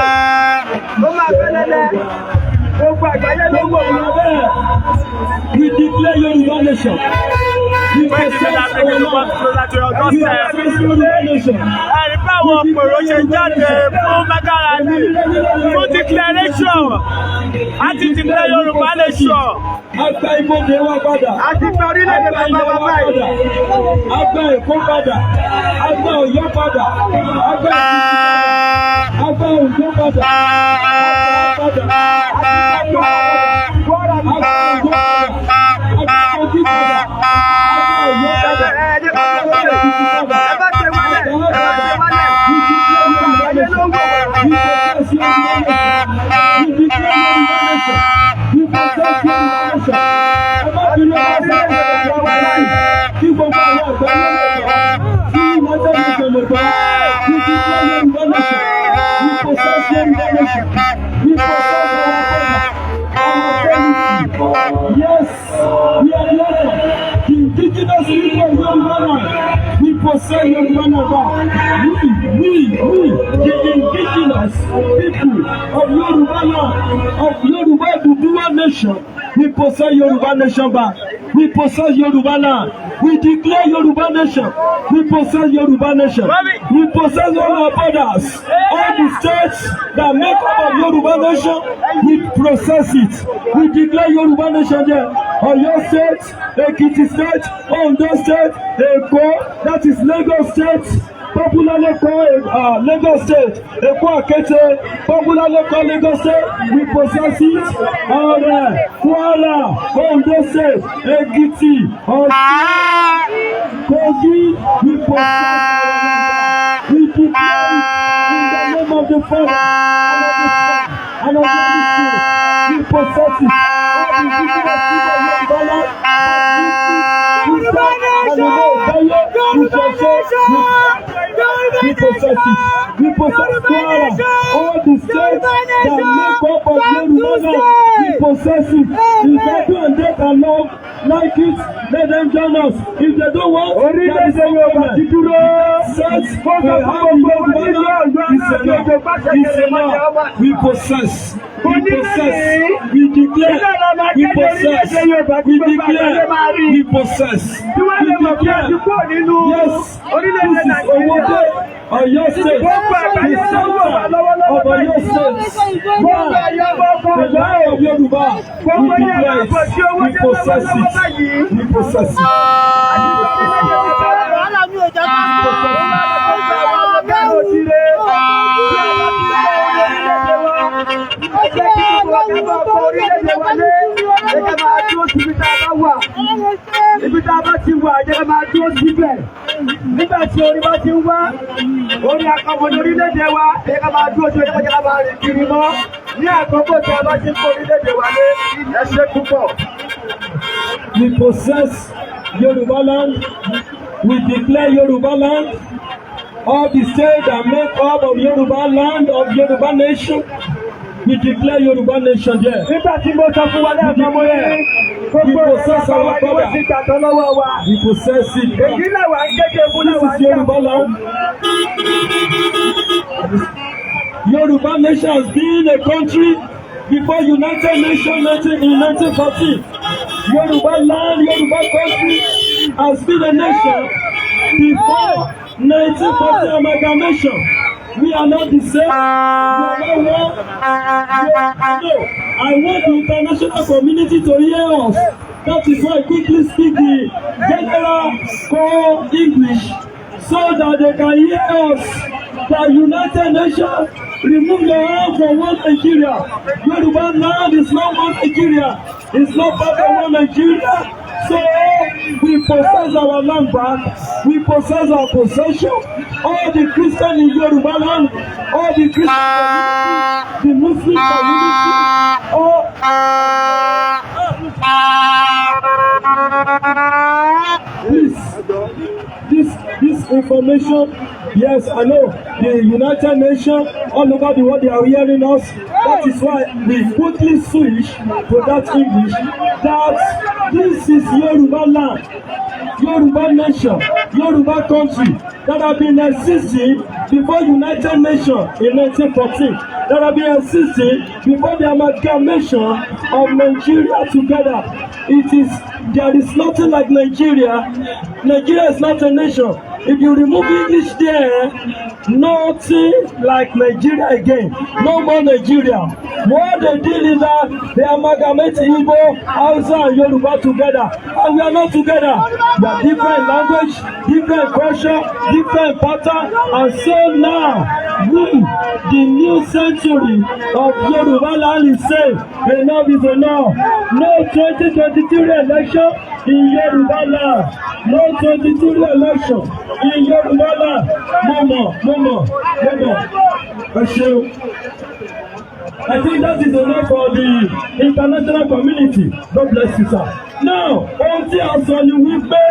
Speaker 3: Ó máa fẹ́ lẹ́lẹ́. Gbogbo àgbáyé ló wò
Speaker 5: Gbogbo
Speaker 3: wọ́n.
Speaker 5: ọ̀nà bẹ́ẹ̀. We declare Yorùbá nation. We possess our land. We possess Yorùbá nation.
Speaker 1: Ẹ̀rí báwọn pèrò ṣe jáde fún mega rally, fún declaration. A ti declare Yorùbá nation.
Speaker 5: A gba ibodè wa padà.
Speaker 3: A ti gba orílẹ̀-èdè
Speaker 5: A gba
Speaker 3: bàbá
Speaker 5: ilẹ̀
Speaker 3: wa
Speaker 5: wa
Speaker 3: báyìí.
Speaker 5: padà. A gba Èkó padà. A gba Ọ̀yọ́ padà. A gba Èkìtì padà. A gba Oǹdó padà. A gba padà. A gba
Speaker 3: Kwara.
Speaker 5: A gba Oǹdó padà. A gba Kogi padà. A gba Ọ̀yọ́ padà.
Speaker 3: Ẹ jẹ́ ká
Speaker 5: Kí ló bá sí ìjọba wa láì kí gbogbo àwọn ọ̀gbẹ́ ló lè gbọ́, kí United Nations lè gbọ́? We declare Yorùbá nation. We possess Yorùbá nation. We possess our border, our territory. Yes, we are the owner, the indigenous people of Yorùbá land. We possess Yorùbá land. We, the indigenous people of Yorùbá land, of Yorùbá Oduduwa nation, we possess Yorùbá nation back. We possess Yorùbá land. We declare Yorùbá nation. We possess Yorùbá nation. We possess all our borders, all the states that make up of Yorùbá nation. We possess it. We declare Yorùbá nation there. Oyo State, Ekiti State, Ondo State, Èkó, that is Lagos State, popularly called Lagos State, Èkó Àkété, popularly called Lagos State, we possess it. Ọ̀rẹ́, Kwara, Ondo State, Ekiti, Ọ̀ṣun, Kogi, we possess our land. We declare it in the name of the Father, and of the Son, and of the Holy Spirit. We possess it. All the indigenous people of Yorùbá land,
Speaker 6: Yorùbá nation! Yorùbá nation!
Speaker 5: we possess it. We possess Kwara. All the states that make up of Yoruba land, we possess it. If Abu and they can love like it, let them join us. If they don't want, there is
Speaker 3: Orílẹ̀-èdè
Speaker 5: no
Speaker 3: Yorùbá ti
Speaker 5: problem.
Speaker 3: dúró.
Speaker 5: Set we have Yoruba land is enough. It's enough. We possess. We possess. We declare. We possess. We declare. We possess.
Speaker 3: Tí wọ́n
Speaker 5: We
Speaker 3: lè mọ̀ pé a ti
Speaker 5: declare.
Speaker 3: kúrò nínú
Speaker 5: Yes,
Speaker 3: orílẹ̀-èdè
Speaker 5: this is
Speaker 3: Nàìjíríà.
Speaker 5: Owode, Oyo State,
Speaker 3: Gbogbo
Speaker 5: the
Speaker 3: àgbáyé ló ń wò wá
Speaker 5: center
Speaker 3: lọ́wọ́lọ́wọ́
Speaker 5: of Oyo
Speaker 3: báyìí.
Speaker 5: State.
Speaker 3: Gbogbo
Speaker 5: Now,
Speaker 3: ẹ̀yọ́ ọmọ ọkọ̀
Speaker 5: the land of Yoruba, we
Speaker 3: Gbogbo yẹn
Speaker 5: declare
Speaker 3: máa bọ̀ sí
Speaker 5: it,
Speaker 3: owó
Speaker 5: we
Speaker 3: dé
Speaker 5: possess
Speaker 3: lọ́wọ́lọ́wọ́
Speaker 5: it,
Speaker 3: báyìí.
Speaker 5: we possess it.
Speaker 6: Wàhálà mi ò jẹ́ ká
Speaker 3: Gbogbo àwọn ọmọ káàró òjíire. Bí a bá ti gbọ́ orílẹ̀-èdè wa, ẹ jẹ́ kí gbogbo wa ká máa kó orílẹ̀-èdè wa lé. Ẹ jẹ́ máa dúró síbi tá a bá wà. Ibi tá a bá ti wà, ẹ jẹ́ ká máa dúró síbẹ̀. Nígbà tí orin bá ti ń wá, orin akọ̀wé ní orílẹ̀-èdè wa, ẹ jẹ́ ká máa dúró síbẹ̀, ẹ jẹ́ ká máa rìn kiri mọ́. Ní àkókò tí a bá ti ń kó orílẹ̀-èdè wa lé, ẹ ṣé púpọ̀.
Speaker 5: We possess Yoruba land. We declare Yoruba land. All the states that make up of Yoruba land, of Yoruba nation, we declare Yoruba nation there.
Speaker 3: Nígbà tí mo sọ fún wa lẹ́ẹ̀kan, mo ní gbogbo
Speaker 5: We possess our
Speaker 3: wa ni wọ́n ti
Speaker 5: border.
Speaker 3: gbàtọ́ lọ́wọ́ wa.
Speaker 5: We possess it.
Speaker 3: Èyí làwa ń kéde fún
Speaker 5: This
Speaker 3: làwa
Speaker 5: is
Speaker 3: ń jà
Speaker 5: Yoruba
Speaker 3: fún.
Speaker 5: land. Yoruba nation has been a country before United Nations in 1914. Yoruba land, Yoruba country has been a nation before 1914 amalgamation. We are not the same. We are not one. No, I want the international community to hear us. That is why I quickly speak the general core English so that they can hear us. The United Nations, remove your hand from one Nigeria. Yoruba land is not one Nigeria. It's not part of one Nigeria. So we possess our land back. We possess our possession. All the Christians in Yoruba land, all the Christian community, the Muslim community, all. Please, this information, yes, I know the United Nations all over the world, they are hearing us. That is why we quickly switch to that English. That this is Yoruba land, Yoruba nation, Yoruba country that have been existing before United Nations in 1914, that have been existing before the amalgamation of Nigeria together. It is there is nothing like Nigeria. Nigeria is not a nation. If you remove English there, nothing like Nigeria again. No more Nigeria. What they did is that they amalgamate Igbo, Hausa, and Yoruba together. And we are not together. We are different language, different culture, different pattern. And so now, we, the new century of Yoruba land, is saying, enough is enough. No 2023 election in Yoruba land. No 23 election in Yoruba land. Mo mọ̀, mo mọ̀, mo mọ̀. Ẹ ṣeun.
Speaker 3: I think that is enough for the international community. God bless you, sir. Now, ohun tí a sọ ni wípé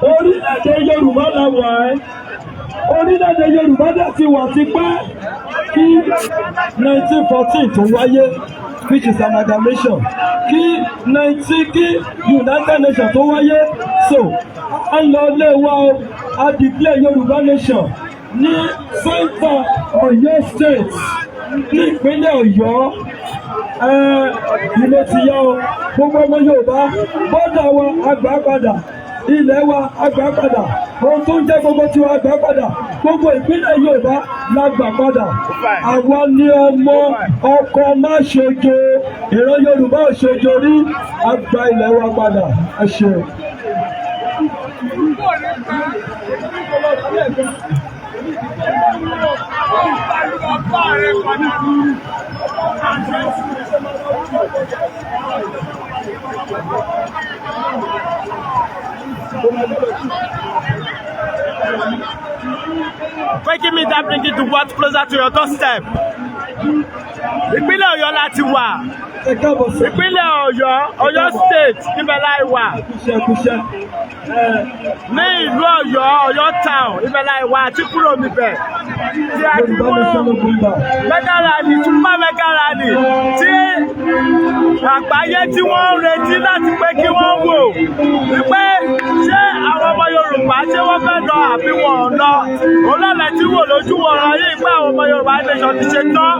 Speaker 3: orílẹ̀-èdè Yorùbá la wà ẹ́. Orílẹ̀-èdè Yorùbá dẹ̀ ti wà tipẹ́ kí 1914 tó wáyé, which is amalgamation, kí 19 kí United Nations tó wáyé. So, a lọ lé wa o, a declare Yorùbá nation ní center Ọ̀yọ́ State, ní ìpínlẹ̀ Ọ̀yọ́. Ilé ti yá o, gbogbo ọmọ Yorùbá, border wa a gbà padà, ilẹ̀ wa a gbà padà, ohun tó ń jẹ́ gbogbo tiwa a gbà padà, gbogbo ìpínlẹ̀ Yorùbá la gbà padà. Àwa ni ọmọ ọkọ má ṣojo, ìran Yorùbá ò ṣojo rí. A gba ilẹ̀ wa padà. Ẹ ṣeun.
Speaker 1: Koiki Media bringing the world closer to your doorstep. Ìpínlẹ̀ Ọ̀yọ́ láti wà.
Speaker 3: Ẹ káàbọ̀ sí.
Speaker 1: Ìpínlẹ̀ Ọ̀yọ́, Ọ̀yọ́ State, ibẹ̀ láì wà.
Speaker 3: Kúṣẹ́ kúṣẹ́.
Speaker 1: Ní ìlú Ọ̀yọ́, Ọ̀yọ́ town, ibẹ̀ láì wà àti kúrò níbẹ̀. Tí a ti
Speaker 3: Yorùbá
Speaker 1: mú
Speaker 3: nation ló gbé gbà.
Speaker 1: Mega rally, super mega rally tí àgbáyé tí wọ́n ń retí láti pé kí wọ́n wò wípé ṣé àwọn ọmọ Yorùbá, ṣé wọ́n fẹ́ lọ àbí wọn ò lọ. Òun tí wò lójú wọ̀rọ̀ yìí pé àwọn ọmọ Yorùbá nation ti ṣe tán,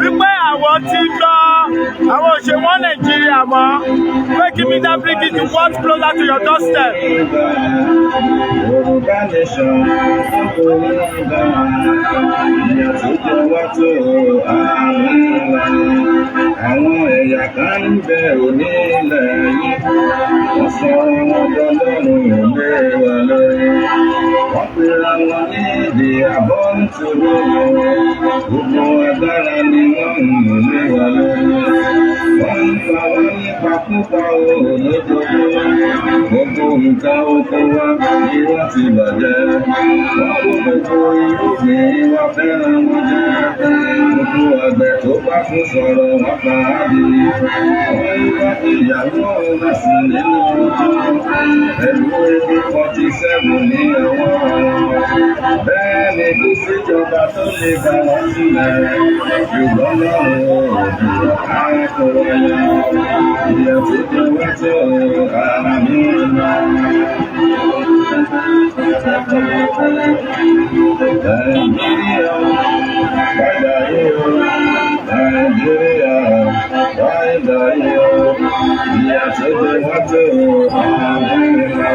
Speaker 1: wípé àwọn ti lọ, àwọn ò ṣe wọ́n Nàìjíríà mọ́. Koiki Media bringing the world closer to your doorstep.
Speaker 8: Yorùbá nation nítorí ìgbà ìyà tó jẹ wá tó àárín ńlá. Àwọn ẹ̀yà kan ń bẹ òní ilẹ̀ yìí. Wọ́n sọ wọn dọ́lọ́run lé wa lórí. Wọ́n pera wọn ní èdè àbọ̀ nítorí gbogbo agbára ni wọ́n ń lò lé wa lórí. Wọ́n ń pa wá nípakúpa o lójoojúmọ́. Gbogbo nǹkan oko wa ni wọ́n ti bàjẹ́. Wọ́n kó gbogbo irúgbìn wa fẹ́ràn wọn jẹ. Gbogbo àgbẹ̀ tó bá tún sọ̀rọ̀, wọ́n pa á di. Wọ́n ń bá ìyàwó wọn sùn nínú ojú. Pẹ̀lú AK-47 ní ọwọ́ wọn. Bẹ́ẹ̀ ni kò síjọba tó lè gbà wọ́n sílẹ̀. Ṣùgbọ́n lọ́rùn òdùrọ̀ á kó wáyé. Ìyà tó jẹ wá tó ara mi lọ. Nàìjíríà padà yé o, Nàìjíríà padà yé o, ìyà tó jẹ wá tó ara mi lọ.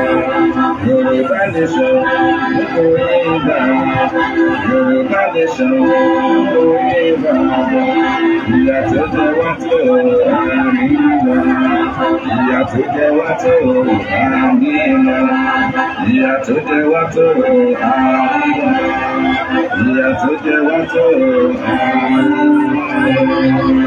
Speaker 8: Yorùbá nation nítorí ìgbà, Yorùbá nation nítorí ìgbà, ìyà tó jẹ wá tó ara mi lọ. Ìyà tó jẹ wá tó ara mi lọ. Ìyà tó jẹ wá tó ara mi lọ. Ìyà tó jẹ wá tó ara mi lọ.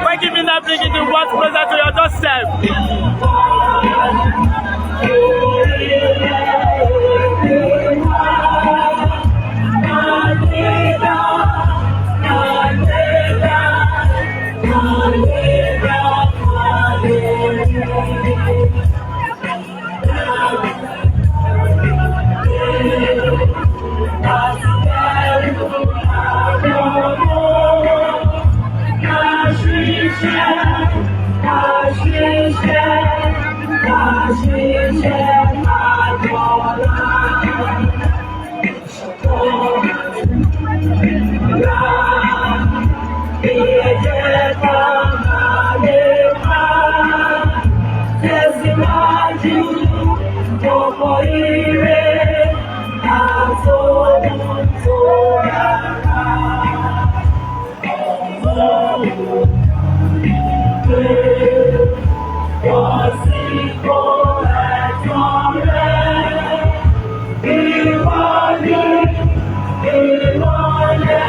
Speaker 1: Koiki Media bringing the world closer to your doorstep.
Speaker 2: Tẹ̀síwájú ọ̀pọ̀ ire àtòhun tó dára. Ọlọ́run ìgbé wọ́n sí kó ẹ̀tọ́ rẹ̀. Ìwọ ni ìmọ́lẹ̀.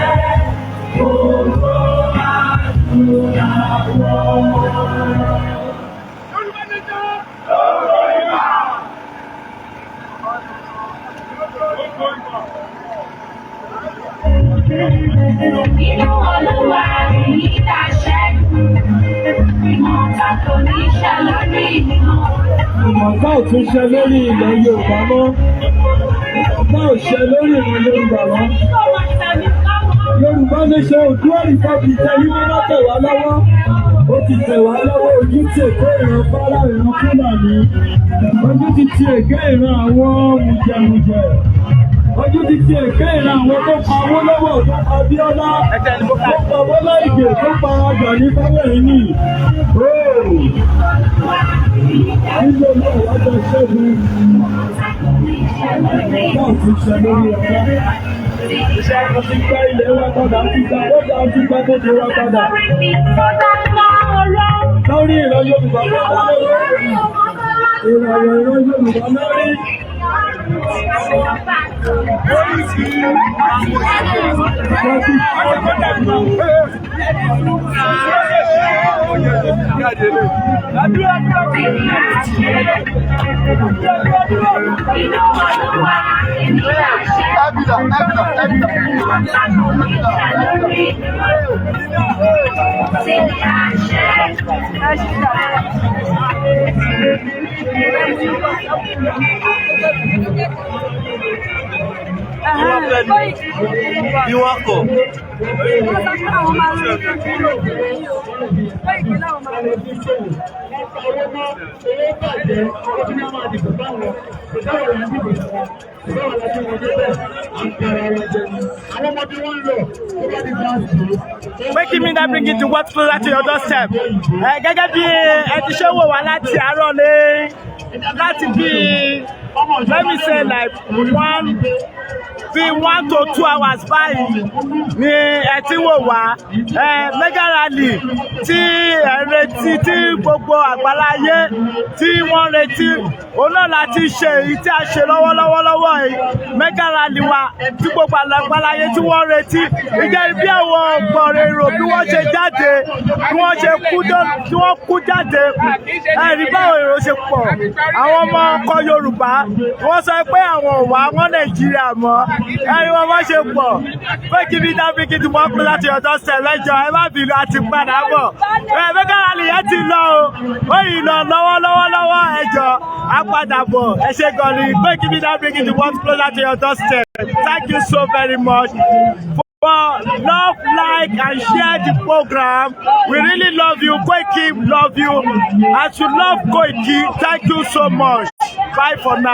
Speaker 5: Ìmọ̀ta ò tún ṣe lórí ilẹ̀ Yorùbá mọ́. Ìmọ̀ta ò ṣe lórí ìran Yorùbá mọ́. Yorùbá Nation, Oòduà Republic ẹ̀yìn mímọ́ tẹ̀ wá lọ́wọ́. Ó ti tẹ̀ wá lọ́wọ́. Ojú tí èké ìran Fárá, ìran Fúlàní. Ojú ti ti èké ìran àwọn mùjẹ̀mùjẹ̀. Ojú ti ti èké ìran àwọn tó pa Awólọ́wọ̀, tó pa Abíọ́lá, tó pa Bọ́lá Ìgè, tó pa Gani Fáwẹ́hìnmí. Nílò náà wájọ ṣẹ́gun. Náà ti ṣe lórí ọ̀gá. A ti gba ilẹ̀ wa padà, a ti gba bọ́dà, a ti gba bóde wa padà. Lórí ìran Yorùbá tó dá lórí. Ìràwọ̀ ìran Yorùbá lórí.
Speaker 4: Bí wọ́n kọ̀.
Speaker 1: Making me that bring it to what closer to your doorstep. Ẹ gẹ́gẹ́ bí ẹ ti ṣe wò wá láti àárọ̀ lé láti bí, let me say, like 1 to 2 hours báyìí ni ẹ ti wò wá. Ẹ mega rally tí ẹ ń retí, tí gbogbo àgbáláyé tí wọ́n ń retí, òun náà la ti ṣe èyí tí a ṣe lọ́wọ́lọ́wọ́ lọ́wọ́ yìí. Mega rally wa tí gbogbo àgbáláyé tí wọ́n ń retí, ìjẹ́ bí àwọn ọ̀pọ̀ èrò bí wọ́n ṣe jáde, bí wọ́n ṣe kú, tí wọ́n kú jáde. Ẹ̀rí báwo èrò ṣe pọ̀. Àwọn ọmọ ọkọ Yorùbá wọ́n sọ pé àwọn ò wá wọn Nàìjíríà mọ́. Ẹ̀rí wọn bá ṣe pọ̀ pé kí bí dábìkì tí wọ́n kú láti ọ̀dọ́ sẹ̀lẹ́jọ. Ẹ má bínú, àti padà bọ̀. Ẹ mega rally yẹn ti lọ o, ó yìí lọ lọ́wọ́lọ́wọ́ lọ́wọ́. Ẹjọ́ á padà bọ̀. Ẹ ṣe gan ni. Pé kí bí dábìkì tí wọ́n kú láti ọ̀dọ́ sẹ̀. Thank you so very much for love, like and share the program. We really love you. Koiki love you. As you love Koiki, thank you so much. Bye for now.